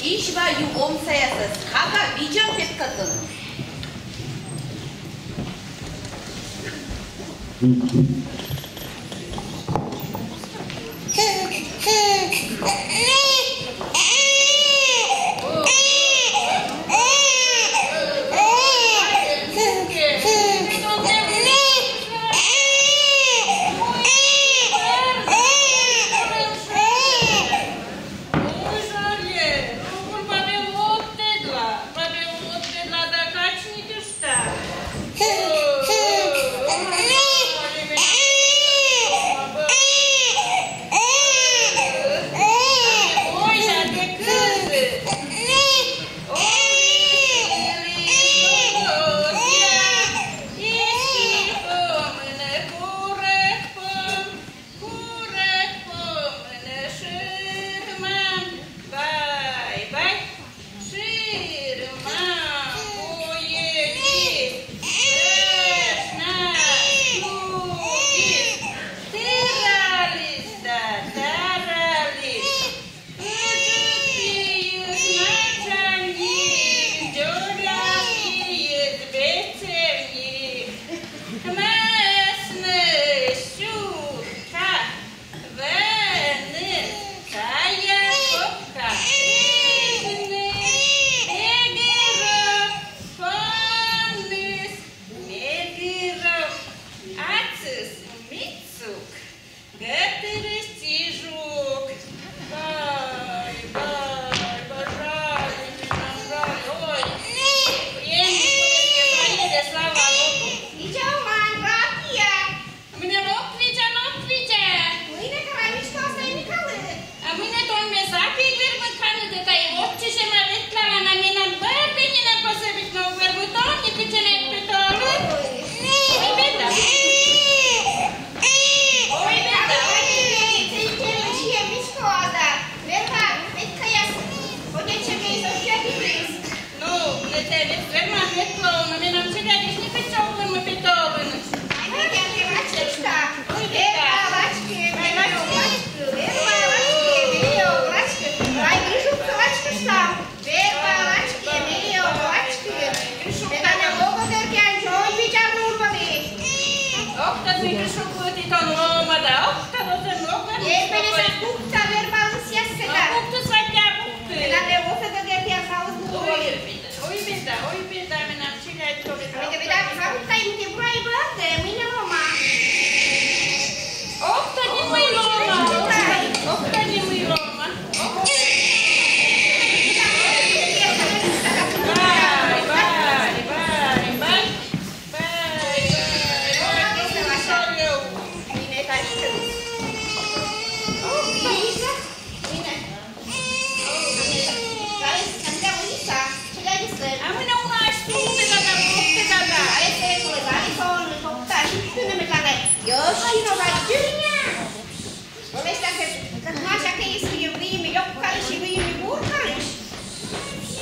Изьва ю омсаясӧс, кага видзан петкӧдлыны. Бай-бай. Ширмам пуйыдіс, вӧшнас чугис, тыраліс да тараліс. Ыджыд пиыс начальник, дзоляд пиыс бецевник. Мӧсны сюрка, вӧны тая копка, пижны мегыров, понныс мегыров, ацыс мицук, гӧтырыс чижук. Бай, бай, бай, жаль, жаль, ой. Эн, эн, слава Богу. Видза, мам, братья. Мыйнӧ ок видзан, ок видзан. Мыйнӧ карамишка остайникалы. А мыйнӧ тон ме сапи вермыд каныд, да и вот чешема ветлала на менам бӧрдынинӧ пособить, но вермытон ни кыченет петолы. Ой, беда. Ой, беда. Ой, беда. Верма, ведь каяс. Вот я тебе и сообщаю. Ну, это ведь верма ветло, но менам челядьыс ни кыдз овлыны петолыны. Ай, мекенке вачкышта. Ой, беда. Верма вачки, верма вачки, верма вачки. Ай, выжук вачкышта. Верма вачки, верма вачки. Беда, не могу, деркян, чой бича нурмали. Ох, да ты же шуклы, ты тон лома, да, ох, да вот ты много. Ей, пересадкукта, верма лысьясыда. Кукты сватя, кукты. Беда, не вот это, деркян, хаос. Ой, беда, ой, беда, ой, беда, менам челядь, то беда. Ой, беда, беда, беда, беда, беда. Ох, тані мый лома, ох, тані мый лома. Бай, бай, бай, бай. Бай, бай, бай. А мыйнӧ унаысь пуктыда да, пуктыда да. Ай, сэн, ай, сэн, ай, сэн. Ёш, и но, ай, дюрня. Олесь так, наша кей свою время, лёг карыш и время бур карыш.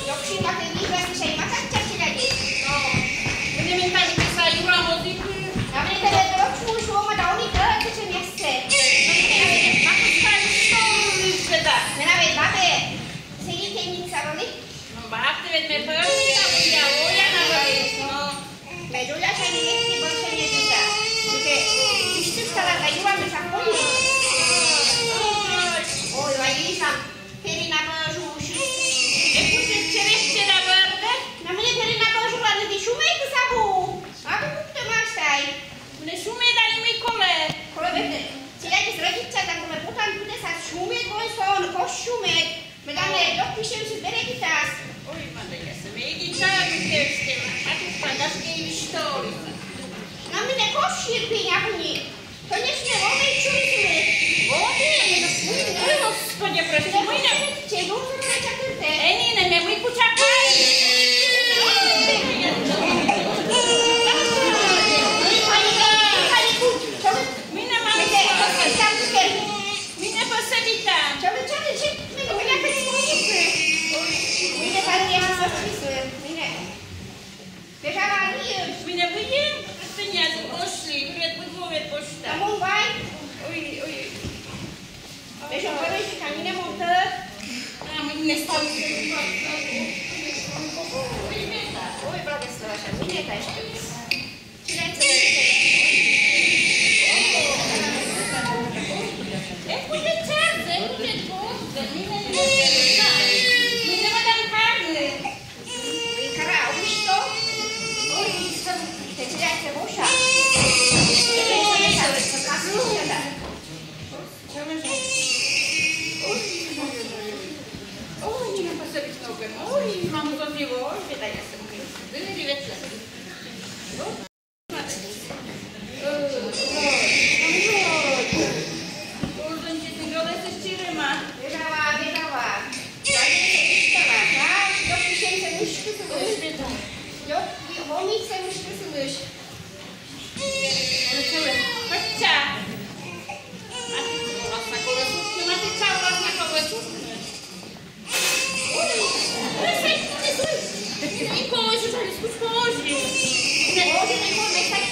Лёг ши маты не раз, ши маты чачи ляди. Мыйнӧ мен тані кыса юра музыку. А мыйнӧ тані дорог шуыш, лома да он и кыдзи чечен яссе. Мыйнӧ маты скажи, что он любит, да. Мыйнӧ ведь бабӧ. Сидит темница вали. Ну, баб, ты ведь ме пӧлька, я оля на вали. Ме дзоля шайни мекни больше не дыда. Ишты стала да юан дыша пони. Ой, Ваиса, перина бӧжу уши. Эпусы черешче да бӧрдӧ. На мне перина бӧжу ланы ди шуме ты сабу. А ты кук ты маштай. Мне шуме да не мый коле. Коле бедне. Челядьыс рӧдитча да коле путан пытӧсас шуме гой сон, кос шуме. Медам лёк пишемсьыс берегитас. Ой, мадаяс, ме и чай ме тевстем. А тут подожди, что ли? Но мыйнӧ кос ширпи, я бы не. Конечно, вон и чули сюлы. Вон и, ой, Господи, прости, мыйнӧ. Че, ну, ну, ну, чакыртӧ. Эни, не, ме мый кучакай. Мыйнӧ малы. Мыйнӧ пособитан. Чолӧ, чолӧ, чолӧ. Мыйнӧ, мыйнӧ, мыйнӧ, мыйнӧ, мыйнӧ, мыйнӧ. Бежала, мыйнӧ. Мыйнӧ выйым, стыня пошли, пред выдвоет почта. А мон вай? Ой, ой. Бежал, короче, ка мыйнӧ мон тӧ. А, мыйнӧ стал.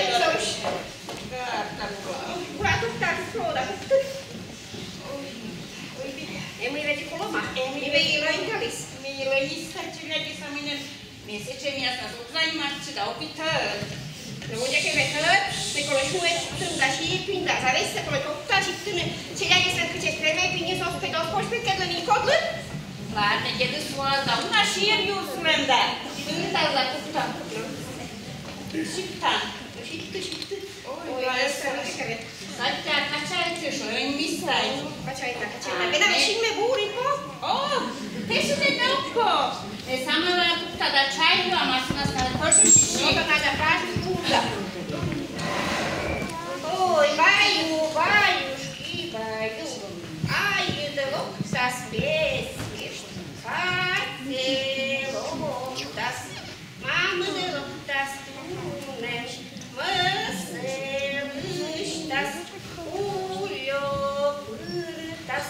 Петрович. Да, там была. Бура туктас, Фрода, туктас. Ой, ой, эмӧй ведь колӧма. Эмӧй. Эмӧй, лӧньӧдаліс. Эмӧй, лӧньӧдаліс, челядьыс, а меным. Ме сэтшӧмъяснас ог заниматчы да ог витӧд. Но, мый ке витӧд, ме колӧ шуны сиктын да сиктын да, завесьсӧ колӧ топта сиктын, челядьыслӧн кытчӧ пӧ ме пиньыс оз пӧ, оз пӧ петкӧдлыны нин кодлы. Ладно, дедыс, вуаз да, уна сиӧм юр сулем да. Сиктас да куктан. Сиктан. Сикты, сикты. Ой, ой, ой, ой, ой. Сатя, качайтчы, шӧринмистай. Качайта, качайта. А, менам синмӧ бур эг ков. О, тэ синмӧ ог ков. Тэ самӧвар кукта да чай юа, машинас на пӧжысь. Ну, да, да, да, правильно, кукта. Ой, баю, баюшки, баю. Ай, да локтас пес, катьӧ локтас. Мамӧн локтас туннӧ, мӧсӧ лысьтас, ульӧ пыртас,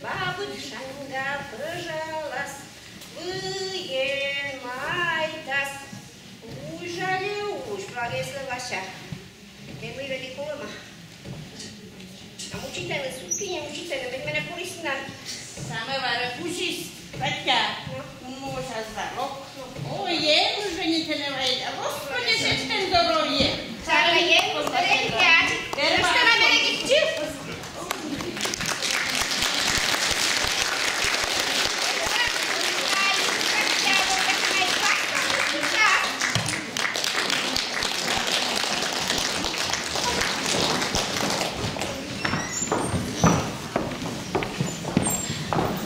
бабыд шаньга пӧжалас, выйӧн майтас. Уж, жаль, уж, благӧслӧв, Вася. Ме мый велі колӧма. А мучитӧны, сутки не мучитӧны, ме, менӧ корисны на. Самӧварӧ пучис, Катя. Ну? Ну, щас зарок. Ой, ем уже не теневай. Господи, сеть здоровье. Сара, ем уже не теневай. Что на береге?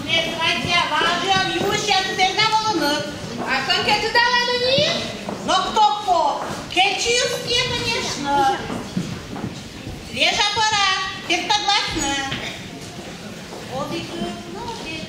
Ме, Катя, важӧн юысь ятыр на волыны. А кӧнкӧ тыдалӧны нин? Но кто по? Кечыс не, конечно. Свежа пора, перспогласна. Одӥг, но, одӥг.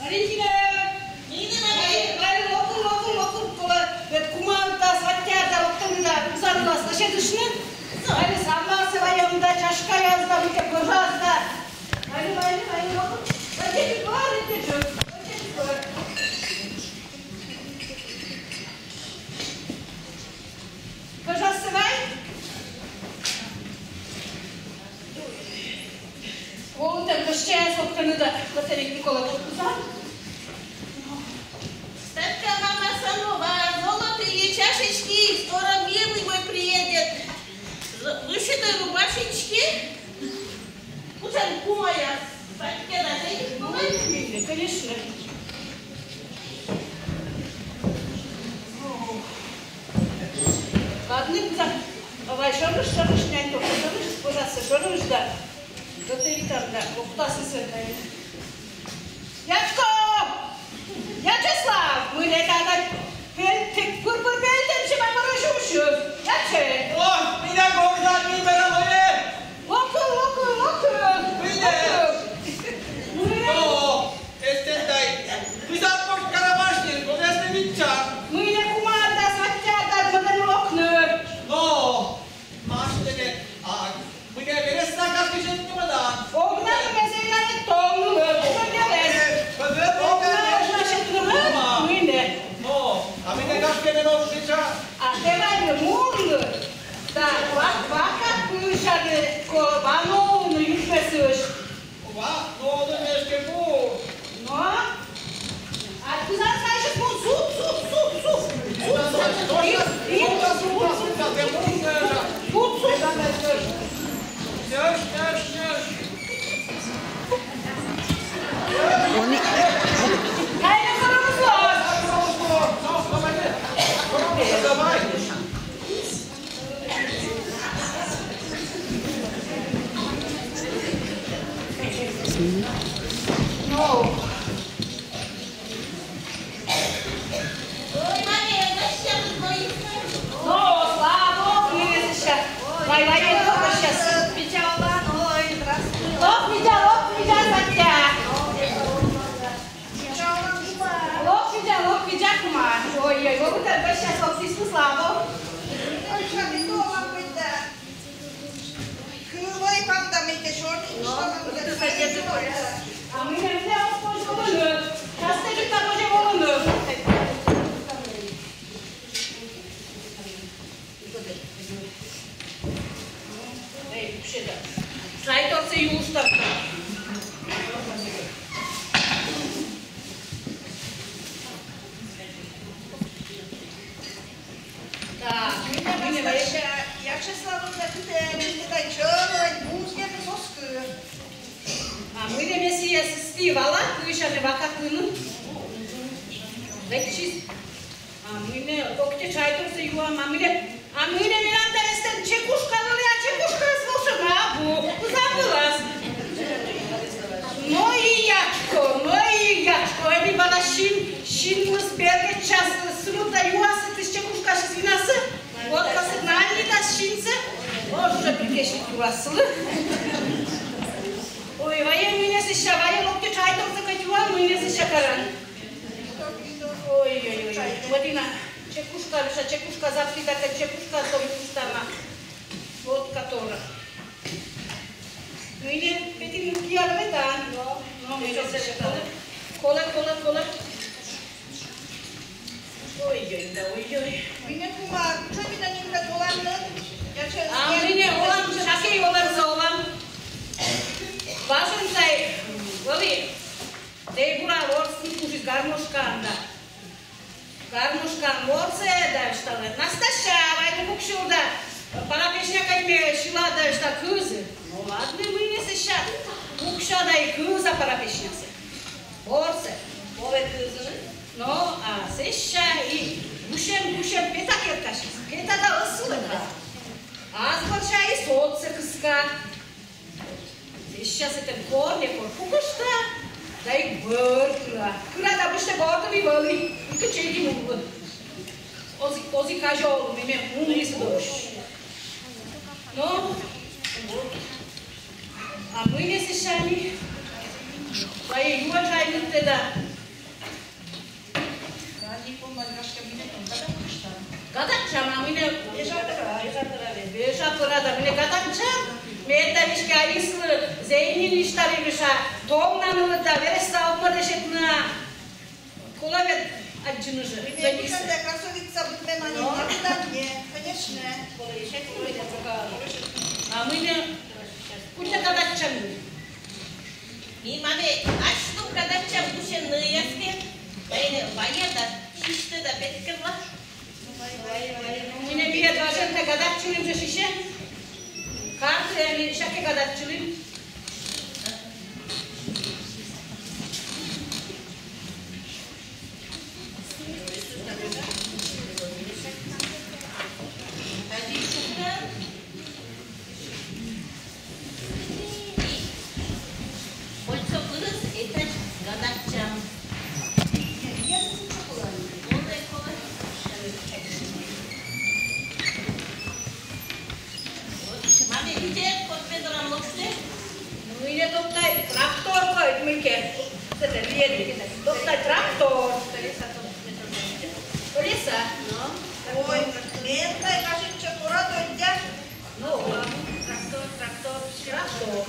Валентина! Нина! Валентина, локтӧй, локтӧй, локтӧй, колӧ, вед кумаӧн да, сваттьӧ да, локтӧй да, кузан да, сыщӧ дышны. Али самӧварсӧ вайӧм да, чашкаяс да, мыйкӧ пӧжас да. Али, али, али, локтӧй. Валентина, Валентина, Валентина. Пӧжас вай. Вон тэн кӧсъяс локтӧны да, батарейка колӧ кутыса. Статка, мама, самовар, золотые чашечки, скоро милый мой приедет. З-, вышитые рубашечки. Кутшӧм кумаяс, батьке да зэв кумаяс. Конечно. Ладно, куза. Давай, шӧрысь, шӧрысь, нянь, только шӧрысь, пожалуйста, шӧрысь, да. Готовитам, да, локтасыс. Ячков! Вячеслав, мый нӧ татӧн пӧльтӧм, пыр-пыр пӧльтӧмсьӧ, мый пӧрӧ шуысь? Яче! О, меня гождан, ми бара лои! Локтӧй, локтӧй, локтӧй! Мый нӧ? Мый нӧ? О, эстӧн тай. Кызан пӧшти карамашнин, кодъяс нӧ мича. Мый нӧ кумаӧн да сваттьӧдан, мӧдӧны локны. Но! Машинӧн, а, мый нӧ, верӧс на гашкӧ сетны мӧдан. Ог на, мый ме зэв на ведь томны, ог на, верӧс. Ог на, ог на сетны мӧд, мый нӧ. Но, а мый нӧ гашкӧ нӧ ог сетчы. А тэ вай нӧ мун нӧ. Да, ва-, вакад пырысяд, ко-, ва нуӧны юкмӧсысь. Ва, но, но, мешкӧ пу. Но? А кызан, значит, ну, суп, суп, суп, суп. Суп, суп. И, и, суп, суп. Нёс, нёс, нёс. Он и- Видза куман. Ой-ой, вот это сейчас вот пишу слабо. Ой, что ты дома быть, да? Кылой панда мыйке чорный, что нам тут садится? А мы не взял, сколько было. Сейчас ты там уже было. Эй, вообще-то. Сай торце юстам. Так, Вячеславовна, ты, ты, ты, ты, чё, бузгер, соскы. А мыйне ме сійӧс ысті вала, кыйсяме вакатлыны. Лэччис. А мыйне, кокте чай торце юам, а мыйне, а мыйне милям да эстӧн чекушка вылӧ, а чекушка волшебно, абу, забылас. Но и ячко, но и ячко, эми бара син, синмыс бергӧдчас, сымында юас сэтысь чекушкасьыс винасӧ, вот кӧсйӧ нальӧй да синсӧ, ож жӧ пи кесьыд юас сылы. Ой, вай мыйне сэсся, вай локті чай торце кӧть юам, мыйне сэсся каран. Ой-ой-ой. Мӧдіна, чекушка, Люша, чекушка, запти да кӧть чекушка, то юстама. Вот который. Мыйне, петіны киа ветан. Но, мыйне сэсся. Колӧ, колӧ, колӧ. Ой-ой, да ой-ой. Мыйне куман, чё мыйне нинӧм толам нӧ? А мыйне олам, сякӧй олам, со олам. Важӧн сай, вӧлі. Тей бура ворсны кутіс гармошкаӧн да. Гармошкаӧн ворсӧ да висьталӧ: «Настасья, вай нӧ пуксьы да пара песня кӧть ме сьыла да висьта кызы». Но ладнӧ, мыйне сэсся. Пукся да и кыза пара песнясӧ. Ворсӧ. Колӧ кызны. Но, а сэсся и гусьӧн-гусьӧн пета керкасьыс. Пета да ӧс сулы да. Азбарся и сотсӧ кыска. Сэсся сэтӧн корнекор пукышта да и бӧр кыра. Кыра да быттьӧ бӧрдӧ и вӧлі. И кыдз эдь и мунлы. Оз и, оз и казялы, мый ме мунлі сы дорысь. Но, а мыйне сэсся ӧні? Вай юӧ чай нӧ тэ да. Гадайтчам, а мыйне вежа пӧра, вежа пӧра да, мыйне гадайтчам, ме эта веськӧдлі, зэв нин висьталі, мися, том на нылыд да верӧсса ог мӧдӧ сетны. Колӧ ведь аддзыны жӧ. Мыйне, красавица быдмӧма нин, да, не, конечно. А мыйне, кутшӧм гадайтчам. Ми, мамӧ, асьным гадайтчам гусьӧн нӧйяс кӧ, вайӧ, вайӧ да, сисьтӧ да петкӧдла. Мыйне, ми ӧд важӧн да гадайтчылім жӧ сисьӧ. Картӧ ми сякӧ гадайтчылім. Кольцо пырыс этадз гадайтчам. Мамӧ, видзӧд, кот ме дорӧм локтӧ. Мыйне, топтай трактор кӧть мыйкӧ. Сэтӧн виӧдны. Топтай трактор. Колеса. Ой, ме тай кажитчӧ, кора доддя. Но, трактор, трактор, трактор,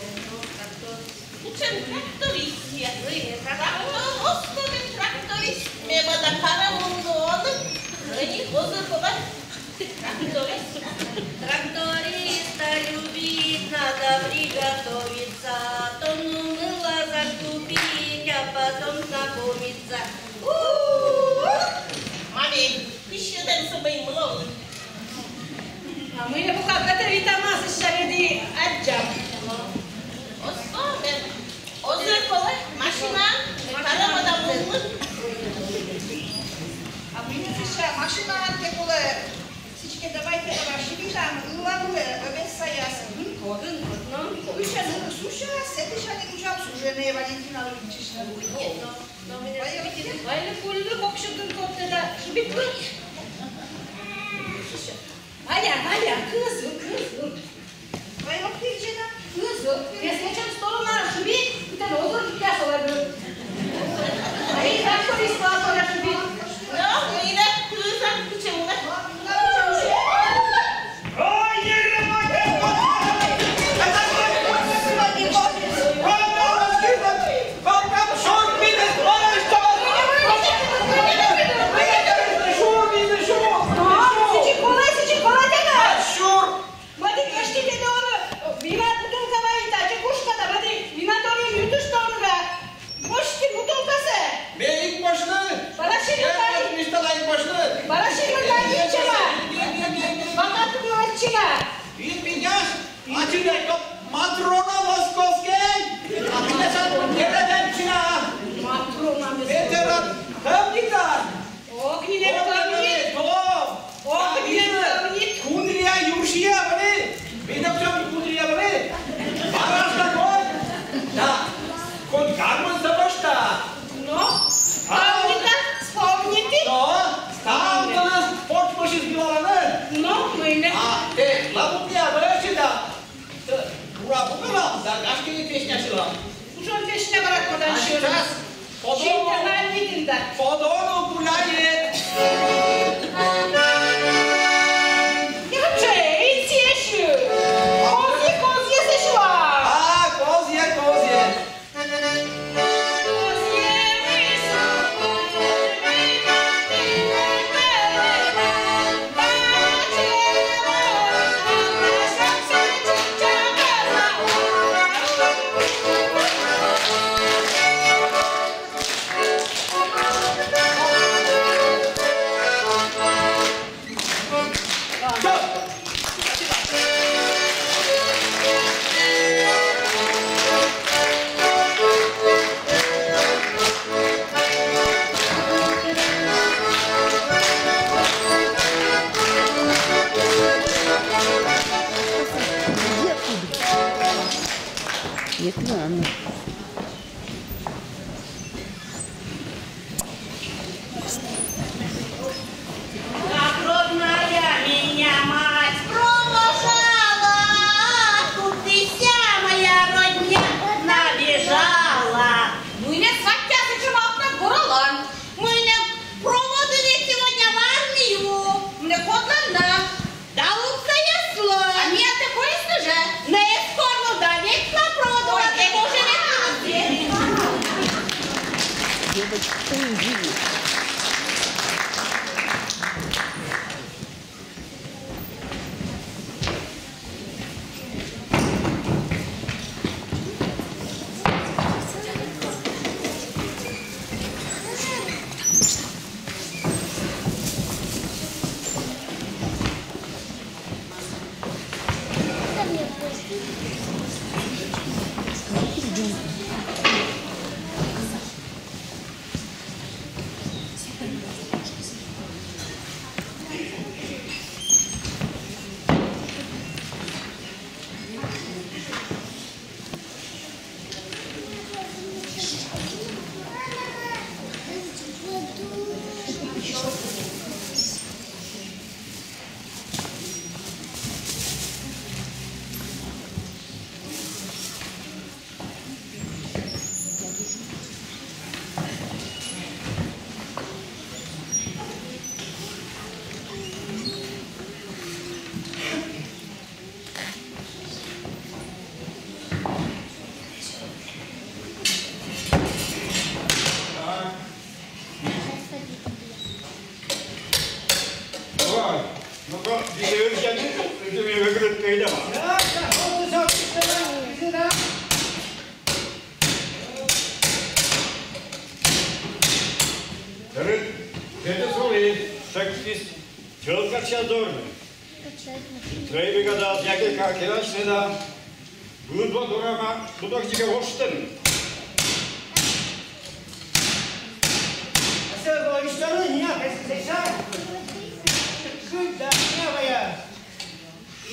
трактор. Кутшӧм трактористъяс. Трактор, оз кӧ ме тракторист, ме мӧда карӧ мунны он. Ӧні озыр кодь тракторист. Тракториста любить надо, приготовиться. Тонну мыла закупить, а потом знакомиться. У-у-у! Мамӧ, кыдз сэтӧн сӧмын мыла. А мыйне пока готовитӧма, сэсся ведь аддзам. Оз со, ме озыр колӧ, машина, карӧ мӧда мунны. А мыйне сэсся машина аддзӧ колӧ. Сідзкӧ, давайте, давай, шыбитам ылланлы, ӧбед саяс. Гын код, гын код, но гын код. Кыдз нин сусяс, сэтысь нин кутшӧм суженӧй, Валентина Лукична. Вайлы кульлы, коксьыд гын кодтӧ да шыбитлы. Валя, Валя, кызыл, кызыл. Вай, ок, ты чего? Кызыл. Если чем сторона шыби, это озыр, я солоду. А и так что рисовала, шыби. Мӧдік, ӧшті тӧдӧ, он вина бутылка вайи, тадзи кушкӧда, мӧдік, вина тӧдӧ, ютыштӧ он да. Босьті бутылкасӧ. Ме эг босьны. Бара синмӧдла. Ме мечтала эг босьны. Бара синмӧдла ӧтчыда. Бакатор ӧтчыда. Ин меня, ачинь, Матрона воскоскӧ. А меня сам передачина. Матрона. Ветеран. Кӧмнитан. Ог нинӧм кӧмнит. Ог нинӧм кӧмнит. Кундрия юрсиа вӧлі. Менам сӧмын кундрия вӧлі. Варас да кодь. Да. Кодь гармоньсӧ босьта. Но. А. Вспомнита, вспомнита. Но. Став тӧлыс потшмӧсьыс билалӧны. Но, мыйла. А тэ лабутъя вӧчӧда. Ура, пукалам да гашкӧ песня сьылам. Кутшӧм песня бара кодан сьылны? Сейчас. По дону. Синтӧм на видын да. По дону гуляет. Эх, Джей, сьылӧ. Козьӧ, козьӧ сьылӧ. А, козьӧ, козьӧ. Нет, ладно. Как родная меня мать провожала, тут и вся моя родня набежала. Мыйла, сваття, сэтшӧм алтнад горалан? Мыйла, проводили сегодня в армию. Мыйла, кодлӧн на? Да лыдсаяслӧн. А миянтӧ корисны жӧ? Но эз кор, но да, век на проводила. Ой, век тоже век на. Дерт, это сулис, так здесь челка вся дорна. Требика да, яке как иначе да. Гудо дорама, гудо дика воштен. Ася, воштен, не, кайсы сеша. Гудо, не, вая.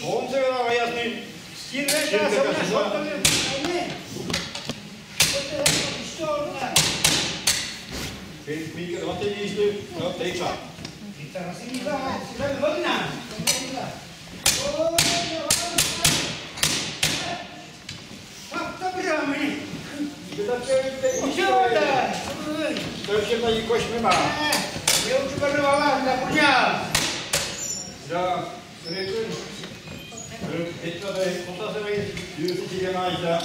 Он се вела ваясны. Стирка, стирка, сама, сама. Что там, не? Что там, что там? Ты, Митя, вот ты видишь, ты, вот ты, что? Девушка, вала, да, пуня. Да, рекын. Петька да, кота сыра есть. Юрий Тигенович, да.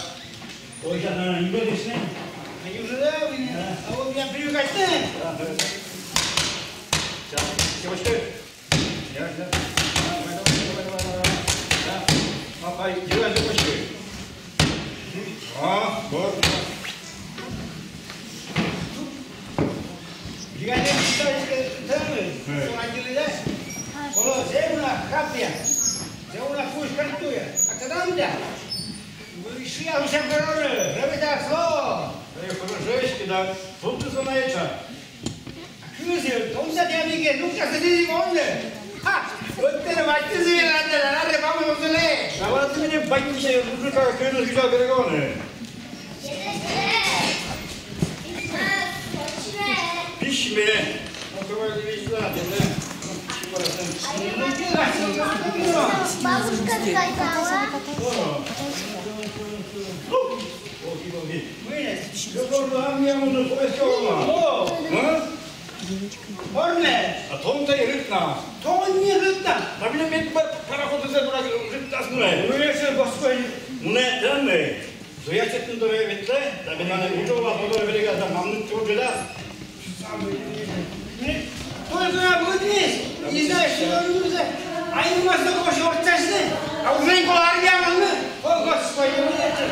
Ой, сейчас, наверное, не будешь, не? А не уже, да, вы не? Да. А вот я привыкать, не? Да, да. Сейчас, девочка. Я, я. Давай, давай, давай, давай, давай. Да. Папа, делай, девочка. А, вот. Дигане исторической темы, что отделили, да? Оло, зэв уна капля, зэв уна куш картуя. А когда у тебя? Вы шли, а уже города, ребята, слово. Эй, хорошо, да. Вот ты знаешь, а? Кызыл, томса тямике, ну-ка, садись, можно? Ха! Вот ты, мать, ты зверь, надо, надо, надо, мама, мавзолей. Давай ты мне, батюшка, мужика, кызыл, сюда, перегоны. Письме. Бабушка сказала. О, Орне. А тон тай рытна. Тон не рытна. Да меня мед бар пароход из этого рытна смыле. Ну, если Господь. Не, да не. Зоя чекнув дорӧ ветлӧ, да менам уже ва подор берега, да мамны тёжеда. Только я вот здесь, не знаю, что он нужен. А ему вас такого шортачный, а уже не армия, а мы, о, Господи, вот это.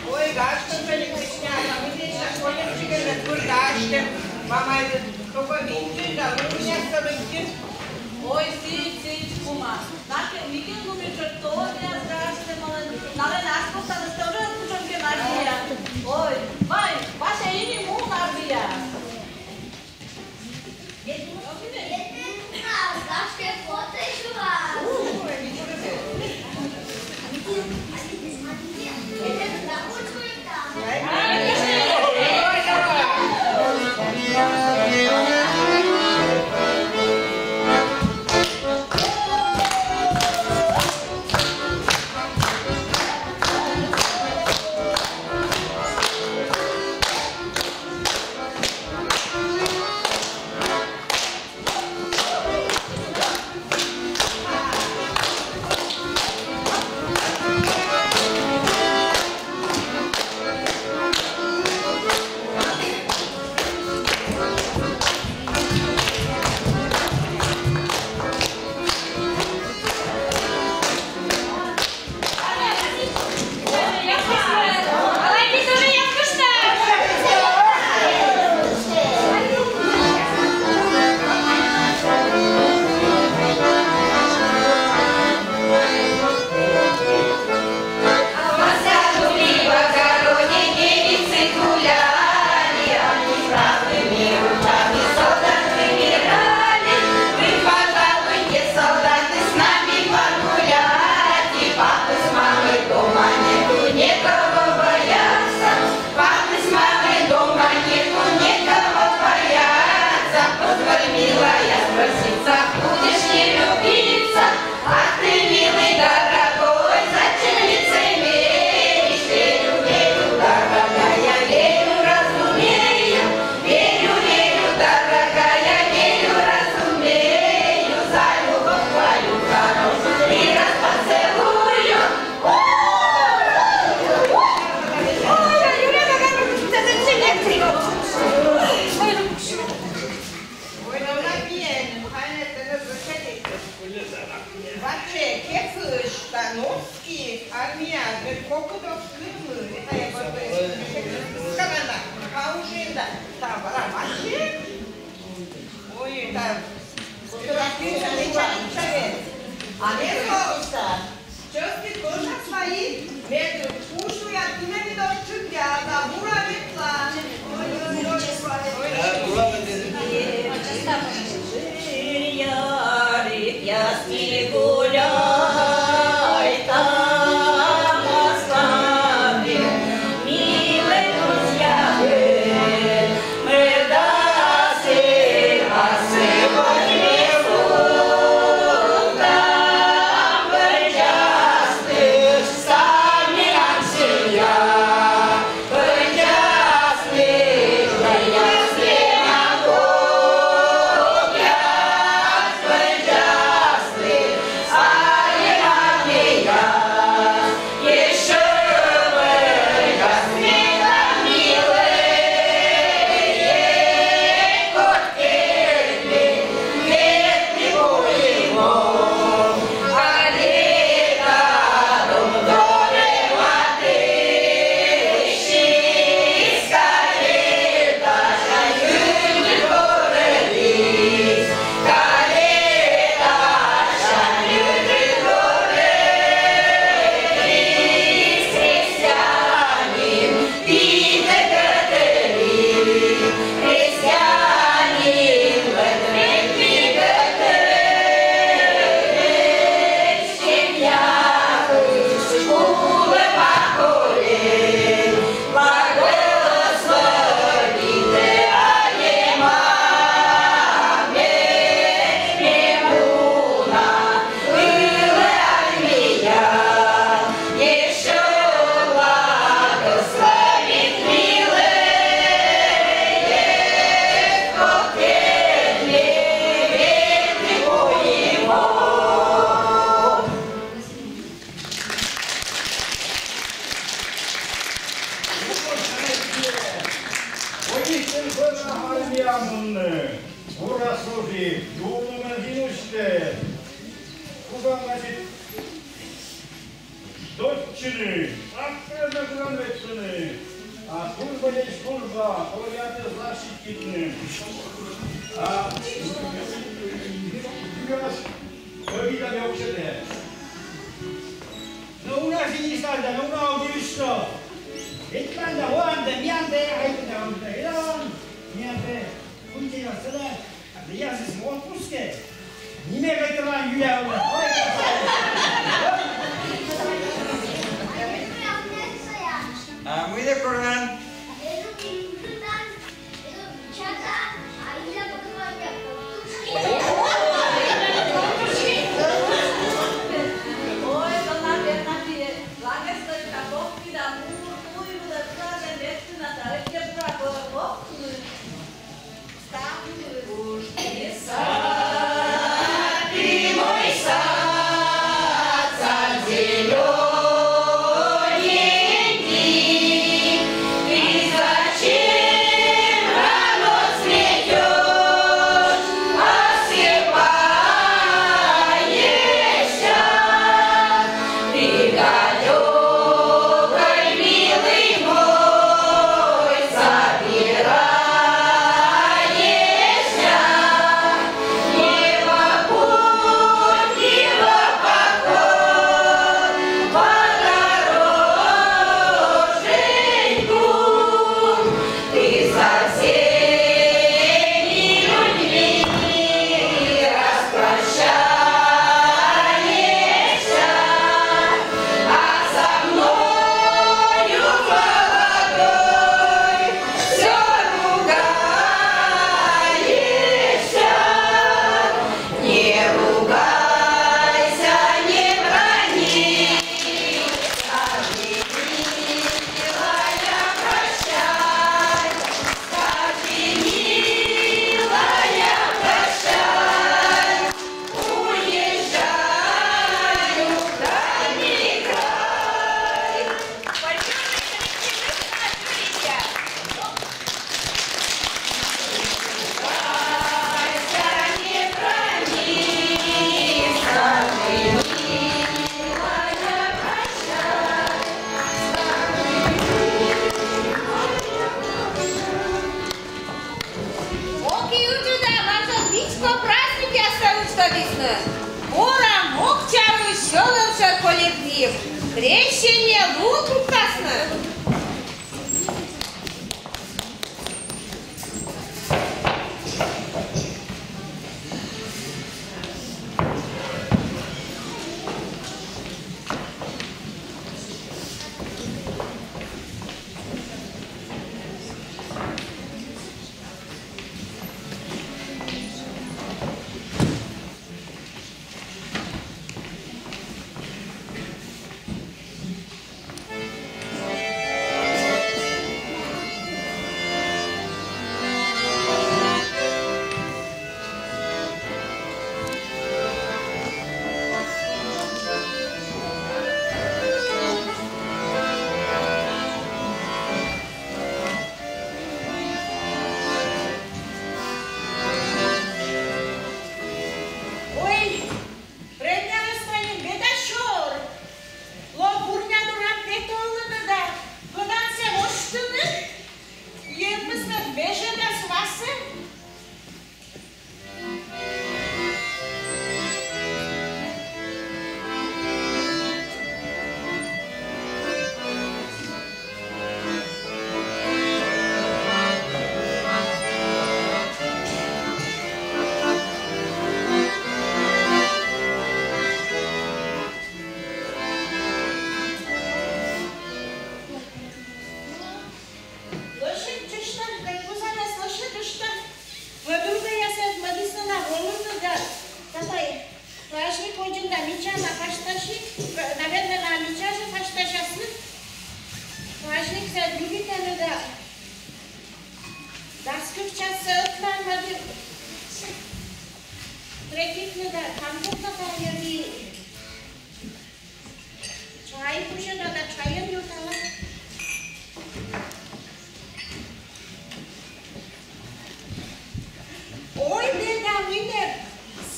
Ой, гашкӧ, Феликсична, а ми тіянӧс школьник чигӧн пыр гашкӧ. Мамӧй, только виччысь да лунъяс сӧмын. Ой, сідз, сідз, кума. Накӧд микӧд лун мичӧд торъяс гашкӧ мӧдӧд. Налӧн ас ковтаныс тоже кучӧмкӧ нардіа. Ой, вай, Вася, и нин мун нардіа. Ой, ну, напьён, хайнет, это звучит. Вообще, кефыш, да, ну, и армия, говорит, кокыдов кырмы, это я вот, э, скажем так, поужин, да, там, вообще. Ой, это, что такое, чай, чай. А мне просто, чёски тоже свои, мед кушуя, ты мне не дашь чуть, я забура ветла. Ой, ой, ой, ой, ой. Ой, ищен бӧрра армия мунны. Бура содик, юлымӧн гинусьтӧ. Кужам, значит, доччыны, аккӧднӧ кужам ветлыны. А служба есть служба, порядок защититны. А юрас кӧ вида не ӧксьӧдӧ. Но уна синисталда, но уна удивишто. Ведь манда, ванда, миянтӧ, айкында, ванда, илан, миянтӧ, кунтина сыла, а я здесь в отпуске. Ниме ветеран Юля, ой, а мый нӧ коран? Праздникъяссӧ ыштӧдісны. Бура Мукчаысь сьӧлӧмшӧр коллектив. Крещение лун пуктасны. Ой, премиялӧс мыйын беда сёр. Лок бурня дорӧ петӧлӧны да пӧдансӧ воштӧны. Енмыс вежӧдас васӧ. Лӧсьыд чышта, кӧть вузалас лӧсьыд чышта. Подругаясыд мӧдісны на волыны да. Татай, праздник водзын да мича на пасьтасьны, наверно, на мича жӧ пасьтасясны. Праздниксӧ любитӧны да. Дас кык чассӧ ӧтлаын мӧдӧны. Третитны да, там пукта та йӧри. Чай пуся да, да чайӧн ю тала. Ой, беда, мый нӧ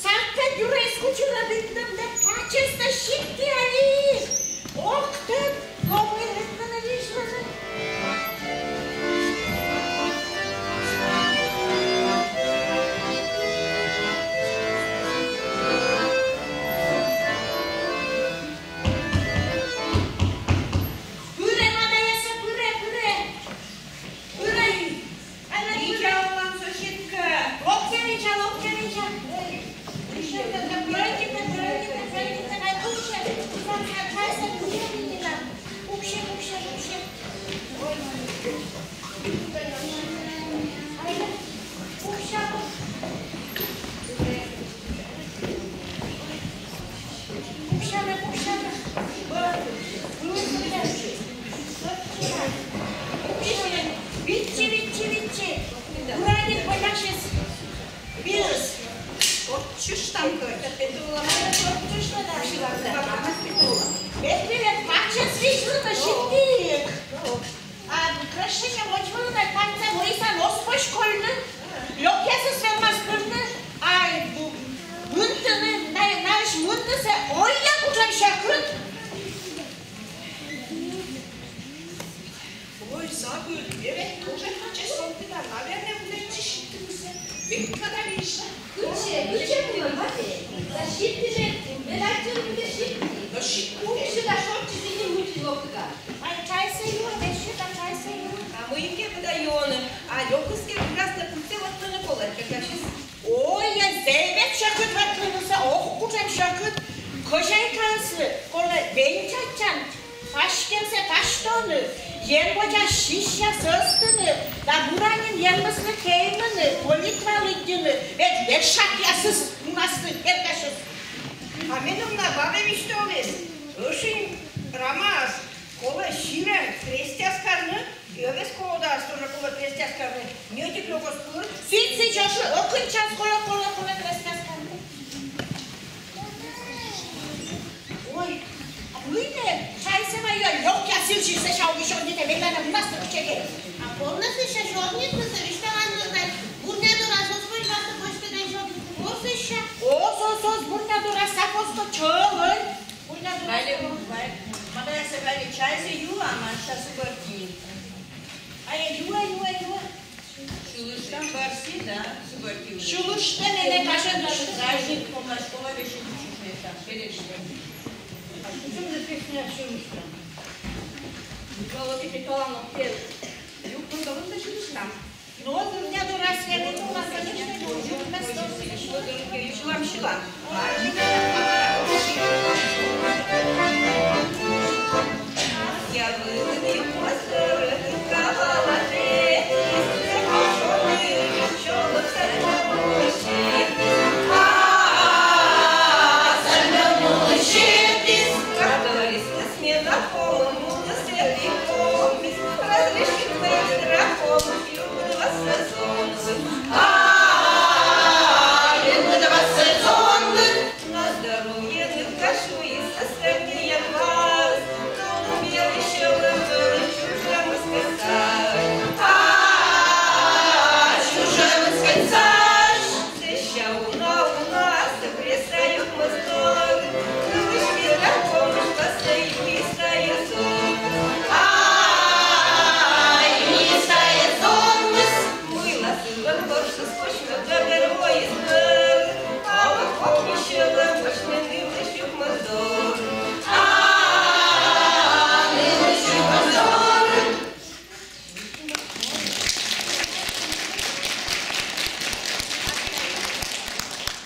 саттӧ юрӧ эськӧ чурӧбитны да пачӧстӧ сиктӧ али. Ок тӧд, ловны, ветлыны, визьлыны. Пырӧ, мадаясӧ, пырӧ, пырӧ. Пырӧ. Ай, ай, пырӧ. Мича олан, соседка. Локтӧй, мича, локтӧй, мича. Ой. Пройдите, пройдите, пройдите, ай, пуксьӧ. Пуксьӧ, пуксьӧ, пуксьӧ. Ой. Ай, пуксьӧ. Пуксьӧ, пуксьӧ. Виччи, виччи, виччи. Урадик пӧльӧсыс. Виыс. Ортчыштам кӧть. Ортчышта да. Вет, вет, пачӧс визьлыны, сиктӧ. А крещение водзвылын тай паньтӧм Лоиса оз позь кольны, лёкъясыс вермас пырны, а мынтыны, на-, наысь мынтысӧ, ой, я кутшӧм сьӧкыд. Ой, забыли, ме ведь тоже пачӧс сомтіа, наверно, мунӧ сиктӧ. Ведь когда вижу. Кыдзи, кыдзи мунӧ, Матвей? Да сиктӧ жӧ, ме локтан, мунӧ сиктӧ. Но сиктӧ. Эшшӧ да шортчис, и нин мунӧ локтан. Ай, чайсӧ юа, эшшӧ да чайсӧ юа. А мыйкӧ быдта юӧны, а лёкыскӧд красный пунктӧ вот мунӧ колӧ, как сейчас. Ой, я зэв сьӧкыд ветлынысӧ, ох, кутшӧм сьӧкыд. Хозяйкаыслы колӧ венчатчан. Паськӧмсӧ пасьтӧны, ен водзас сисьяс ӧзтыны да бура нин Енмыслы кемыны, молитва лыддьыны, ведь лӧсьыдъясыс мунасны, бергасьыс. А меным на бабӧ висьталіс, ӧшинь рамаас колӧ синӧм крестьяс карны, и овес колодаыс тоже колӧ крестьяс карны. Ньӧти лёк оз пыр. Сідз, сідз, ӧшинь, ӧкымчас колӧ, колӧ, колӧ крестьяс карны. Ой, а мый нӧ чайсӧ вайӧ, лёкъяс сылысь сэсся уг и сёрнитӧй, мед на мунас кучӧдӧ. А колӧ сэсся сёрнитнысӧ, висьталан нӧ тай, бурня дорас оз позь васӧ босьтны да сёрнитны, оз сэсся. Оз, оз, оз, бурня дорас оз позь, чӧв ӧй. Бурня дорас. Вайлы, вай-, мадаясӧ вайлы чайсӧ юа, а ма сейчас уборки. Ай, юа, юа, юа. Шылыштам, барсик. Сьылыштӧ нӧ, кӧшкӧ, праздник, пока школа весь учитель там, перед школой. А почему написано «сьылыштӧ»? Микола Николаевич, юг мы говорим, что сьылыштӧ. Ну, вот у меня дурацкая рифма, конечно, но юг мы сьылам, сьылам.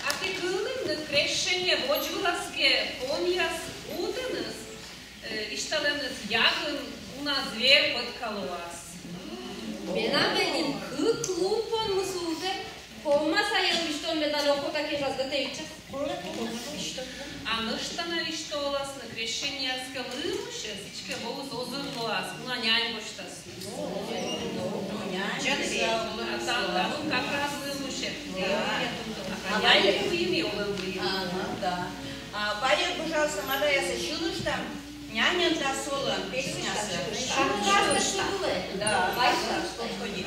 А ті кывлінныд, Крещение водзвылас кӧ понъяс гудӧныс, э, висьталӧмныс, Ягын уна зверь пӧтка лоас. Менам нин кык лун понмыс улӧ, ковмас-ӧ висьтооны, медым охота кежлас гӧтӧвитчас. А нӧшта на висьтоаласны, Крещениеяс кӧ лымыштас, сідзкӧ, бӧрас озыр лоас, уна нянь босьтасны. Нянь, да, да, да, как раз лымыштас. Да. А нянь выйым и олӧм выйым. Ага, да. А вай, пожалуйста, Мариясӧ сьылыштам «Няньӧн да солӧн» песнясӧ. Да, пожалуйста, подходи.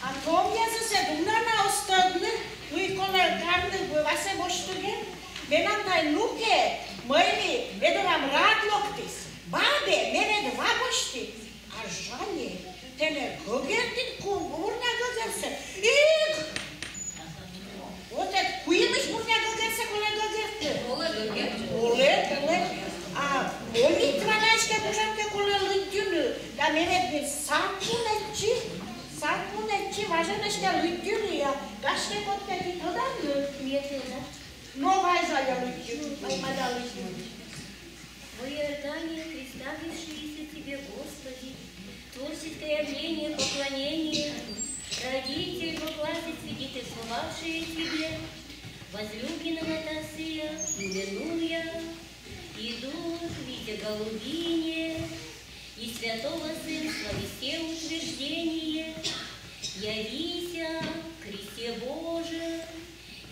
А томъясыс ӧд уна на оз тӧдны, мый колӧ карны васӧ босьтны гӧ. Менам тай нукӧ, мӧйли, ме дорам рад локтіс. Бабӧ, ме ӧд ва босьті. А жаль, тэ нӧ гӧгӧртін ку-, мурня гӧгӧрсӧ. Ик! Вот ӧд куимысь мурня гӧгӧрсӧ колӧ гӧгӧртны. Колӧ гӧгӧртны. Колӧ, колӧ. А молитва на эськӧ, пожалуйста, колӧ лыддьыны. Да ме ӧд нин сакунӧдчи, сакунӧдчи, важӧн эськӧ лыддьыны, а гашкӧ кодкӧ ті тӧданныд. Ме тӧда. Но вай, жаль, лыддьы, вай, мада лыддьы. В Иордании, представившиеся тебе, Господи, творческое явление, поклонение, родитель во классе сидит и слова в тебе, возлюбленная Анастасия, именуя, идут, видя голубине, и святого сынства все утверждение. Явися, Христе Боже,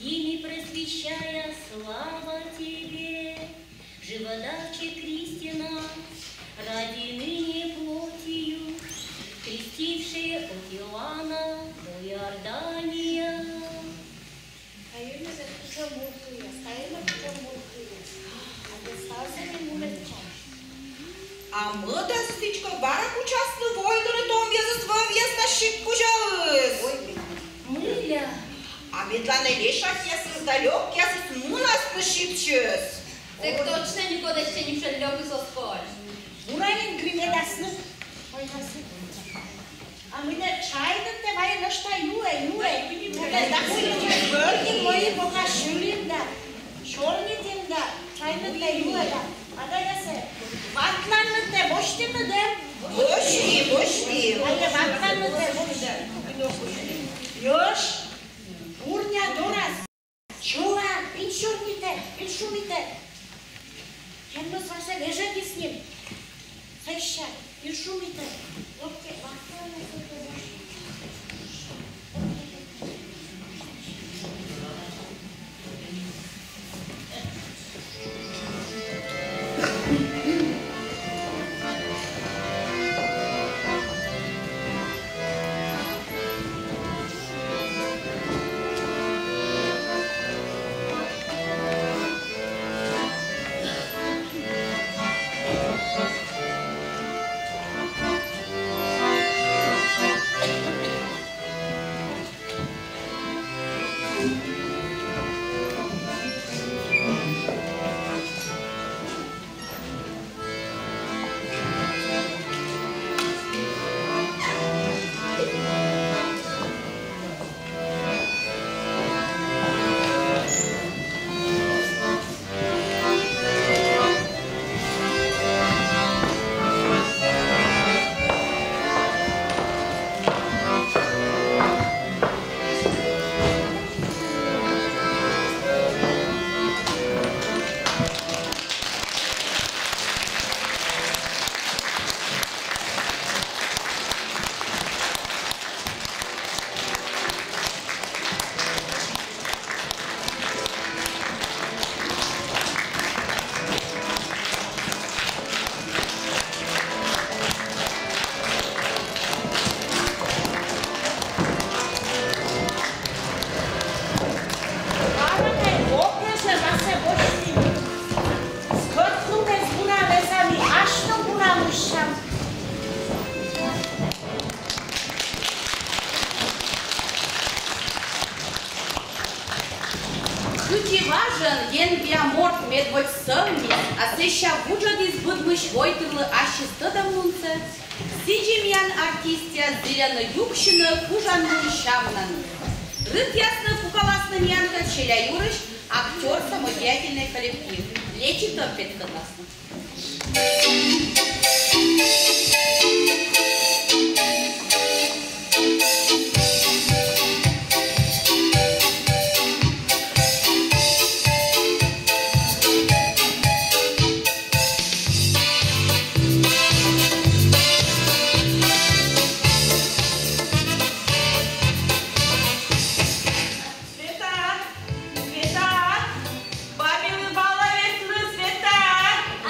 ими просвещая, слава Тебе. Живодавче Христе нас, ради ныне плотью, крестивший от Иоанна до Иордания. Кайыны кутшӧм муртыяс, кайыны кутшӧм муртыяс. А вӧсна сійӧ мунӧ чай. А мӧдас сідзкӧ бара кутасны войтырны том йӧзыс, вӧв йӧзыс да сикт кузяыс. Мыйла. А медлана лӧсьӧдъясыс да лёкъясыс мунасны сиктсьыс. Эг точно, некод ещӧ ничӧн лёкыс оз коль. Бура нин гримӧдасны. Ой, вӧсна. А мыйла чайнытӧ вайӧ нӧшта юӧ, юӧ. Мыйла да сылы бӧрдын мый пока сьылін да, сёрнитін да, чайнытӧ юӧ да. А да ясӧ, ватланнытӧ босьтінныд эм? Босьтім, босьтім. А я ватланнытӧ босьтім. Ёш, бурня дорас. Чолӧм, эн сёрнитӧй, эн шумитӧй. Эн мӧс васӧ вежӧдіс нин. Сэсся, эн шумитӧй. Локтӧй, вахтанӧй. Кыдзи важӧн Енбиа морт медводз сӧвмис, а сэсся вуджӧдіс быдмысь войтырлы ассьыс тӧдӧмлунсӧ, сідзи миян артистъяс зільӧны юксьыны кужанлун сямнаныс. Рытъясны, пукаласны миянкӧд, челядь юрысь актёр самодеятельный коллектив. Лэдзтӧм петкӧдласны. Света! Света! Бабилы бала ветлы, Света! А?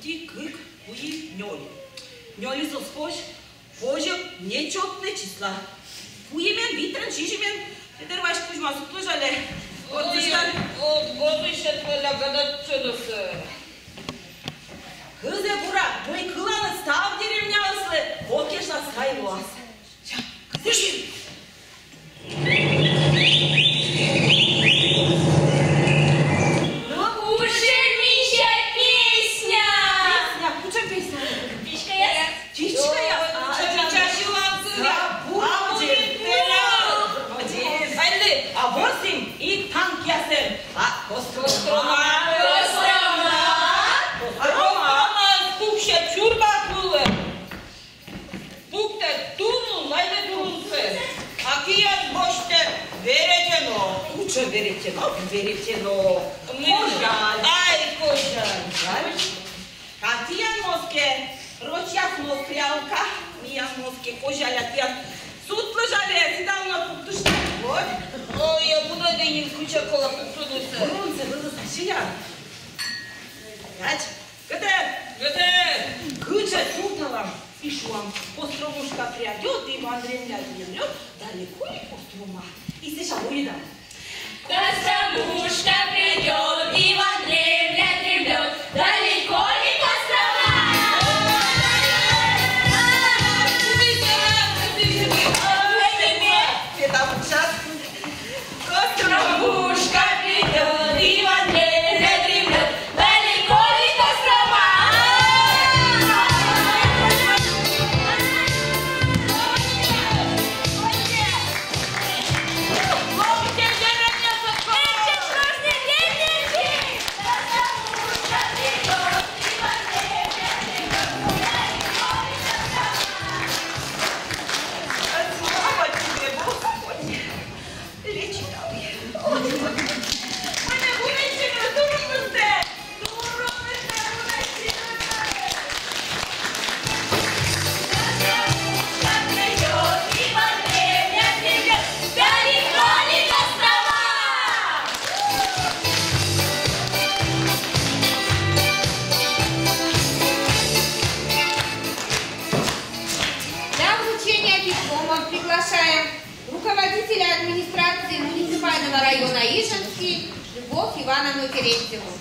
Ӧти, кык, куим, нёль. Нёльыс оз позь, позьӧ нечётнӧй числа. Куимен, витӧн, сизимен. Эдер Вась Кузьма, сутмӧ жаль. Ӧти, о, о, ӧти сетволя гадайтчӧны сійӧс. Кыдзи бура, мый кыланныд став деревняыслы кокешлас кай лоас. Кыдзи? Ну, кутшӧм мича песня! Песня, кутшӧм песня? Птичкаяс. Птичкаяс. А, птичкаяс. Али, а восемь и танкъясӧн. А Кострома. Кострома. Кострома. Кострома. Пукся чурбак вылӧ. Пукта тум Чё веретено, веретено. Кожаль. Ай, кожаль. Кожаль. А тіян моске, рочьяс моске, ялка, миян моске кожаль, а тіян сутлы жаль, сідз уна пуктышт. Вот. Ой, я буду один куча кола пуктунуса. Бронза вылыс сіян. Кыдз? Кыдз? Кыдз? Кыдз, шуам. И шуам: «Костромушка прядёт, Иван дремлет, дремлёт, далеко ли Кострома?» И сэсся ойдам. Костромушка прядёт, Иван дремлет, дремлёт, далеко ли Кострома? Костромушка прядёт, Иван дремлет, дремлёт, далеко ли Кострома? Для вручения дипломов приглашаем руководителя администрации муниципального района Ижевский Любовь Ивановну Терентьеву.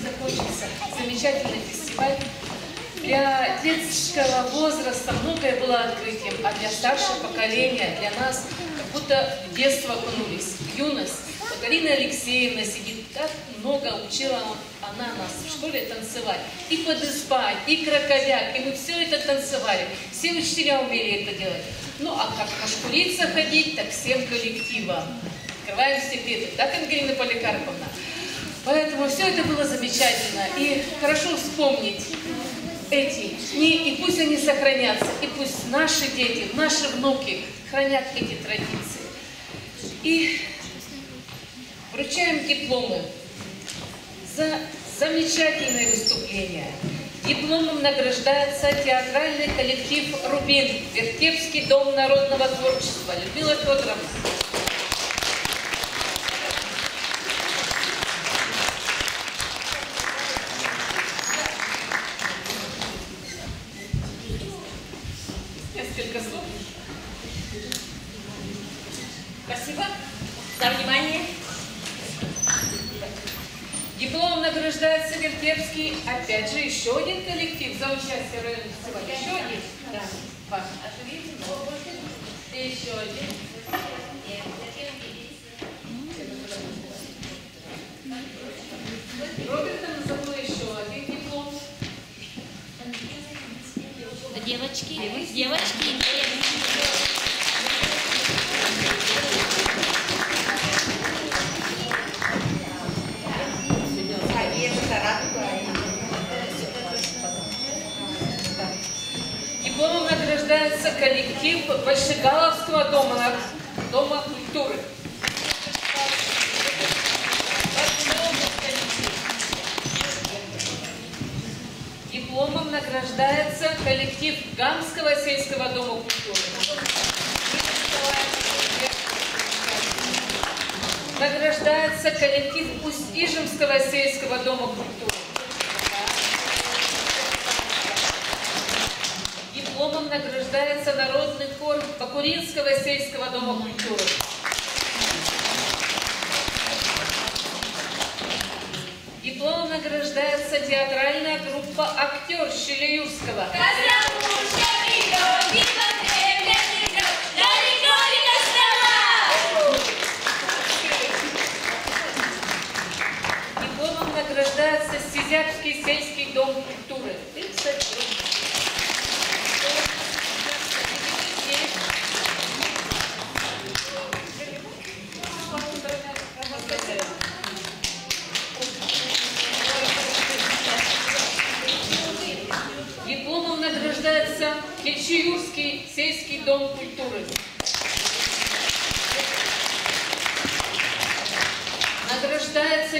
Закончился замечательный фестиваль. Для детского возраста многое было открытием, а для старшего поколения, для нас, как будто в детство окунулись, в юность. Вот Арина Алексеевна сидит, как много учила она нас в школе танцевать. И подыспать, и краковяк, и мы все это танцевали. Все учителя умели это делать. Ну, а как по школе ходить, так всем коллективом. Открываем секреты. Так, Ангелина Поликарповна? Поэтому все это было замечательно. И хорошо вспомнить эти дни, и пусть они сохранятся, и пусть наши дети, наши внуки хранят эти традиции. И вручаем дипломы за замечательное выступление. Дипломом награждается театральный коллектив «Рубин», Вертепский дом народного творчества. Людмила Федоровна. Несколько слов. Спасибо за внимание. Диплом награждается Вертепский. Опять же, еще один коллектив за участие в районном фестивале. Еще один. Да. Два. И еще один. Робертом забыл еще один диплом. Девочки, девочки, дипломом награждается коллектив Большегаловского дома, дома культуры. Дипломом награждается коллектив Гамского сельского дома культуры. Награждается коллектив Усть-Ижемского сельского дома культуры. Дипломом награждается народный хор Бакуринского сельского дома культуры. Дипломом награждается театральная группа «Актёр» Щелеюрского. Костромушка придёт, Иван дремлет, дремлёт, далеко ли Кострома?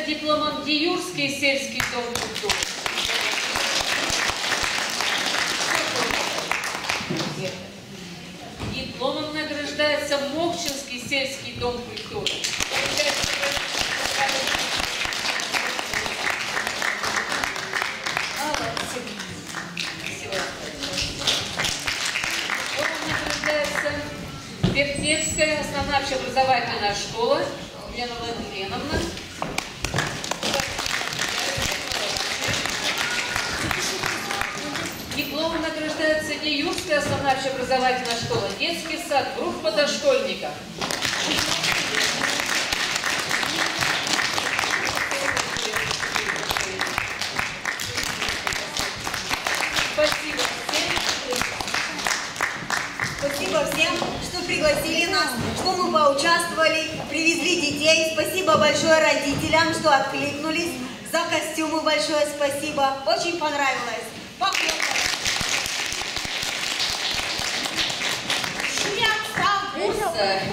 Дипломом Диюрский сельский дом культуры. Дипломом награждается Мохчинский сельский дом культуры. Молодцы. Дипломом награждается Бертневская основная общеобразовательная школа. Елена Владимировна. Дипломом награждается Диюрская основная общеобразовательная школа, детский сад, группа дошкольников. Спасибо всем. Спасибо всем, что пригласили нас, что мы поучаствовали, привезли детей. Спасибо большое родителям, что откликнулись. За костюмы большое спасибо. Очень понравилось. Поклёпали. Шуяк став гур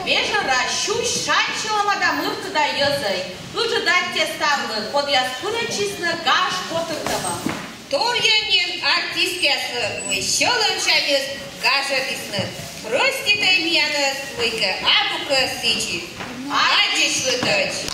вежӧра сюсь шань сьӧлӧмада мывтыда йӧзӧй. Ыджыд аттьӧ ставлы, кодъяс пырӧдчисны гаж котыртӧмӧ. Торъя нин артистъяслы, мый сьӧлӧмсяньыс гажӧдісны. Проститӧй миянӧс, мыйкӧ абу кӧ сідзи. Аддзысьлытӧдз.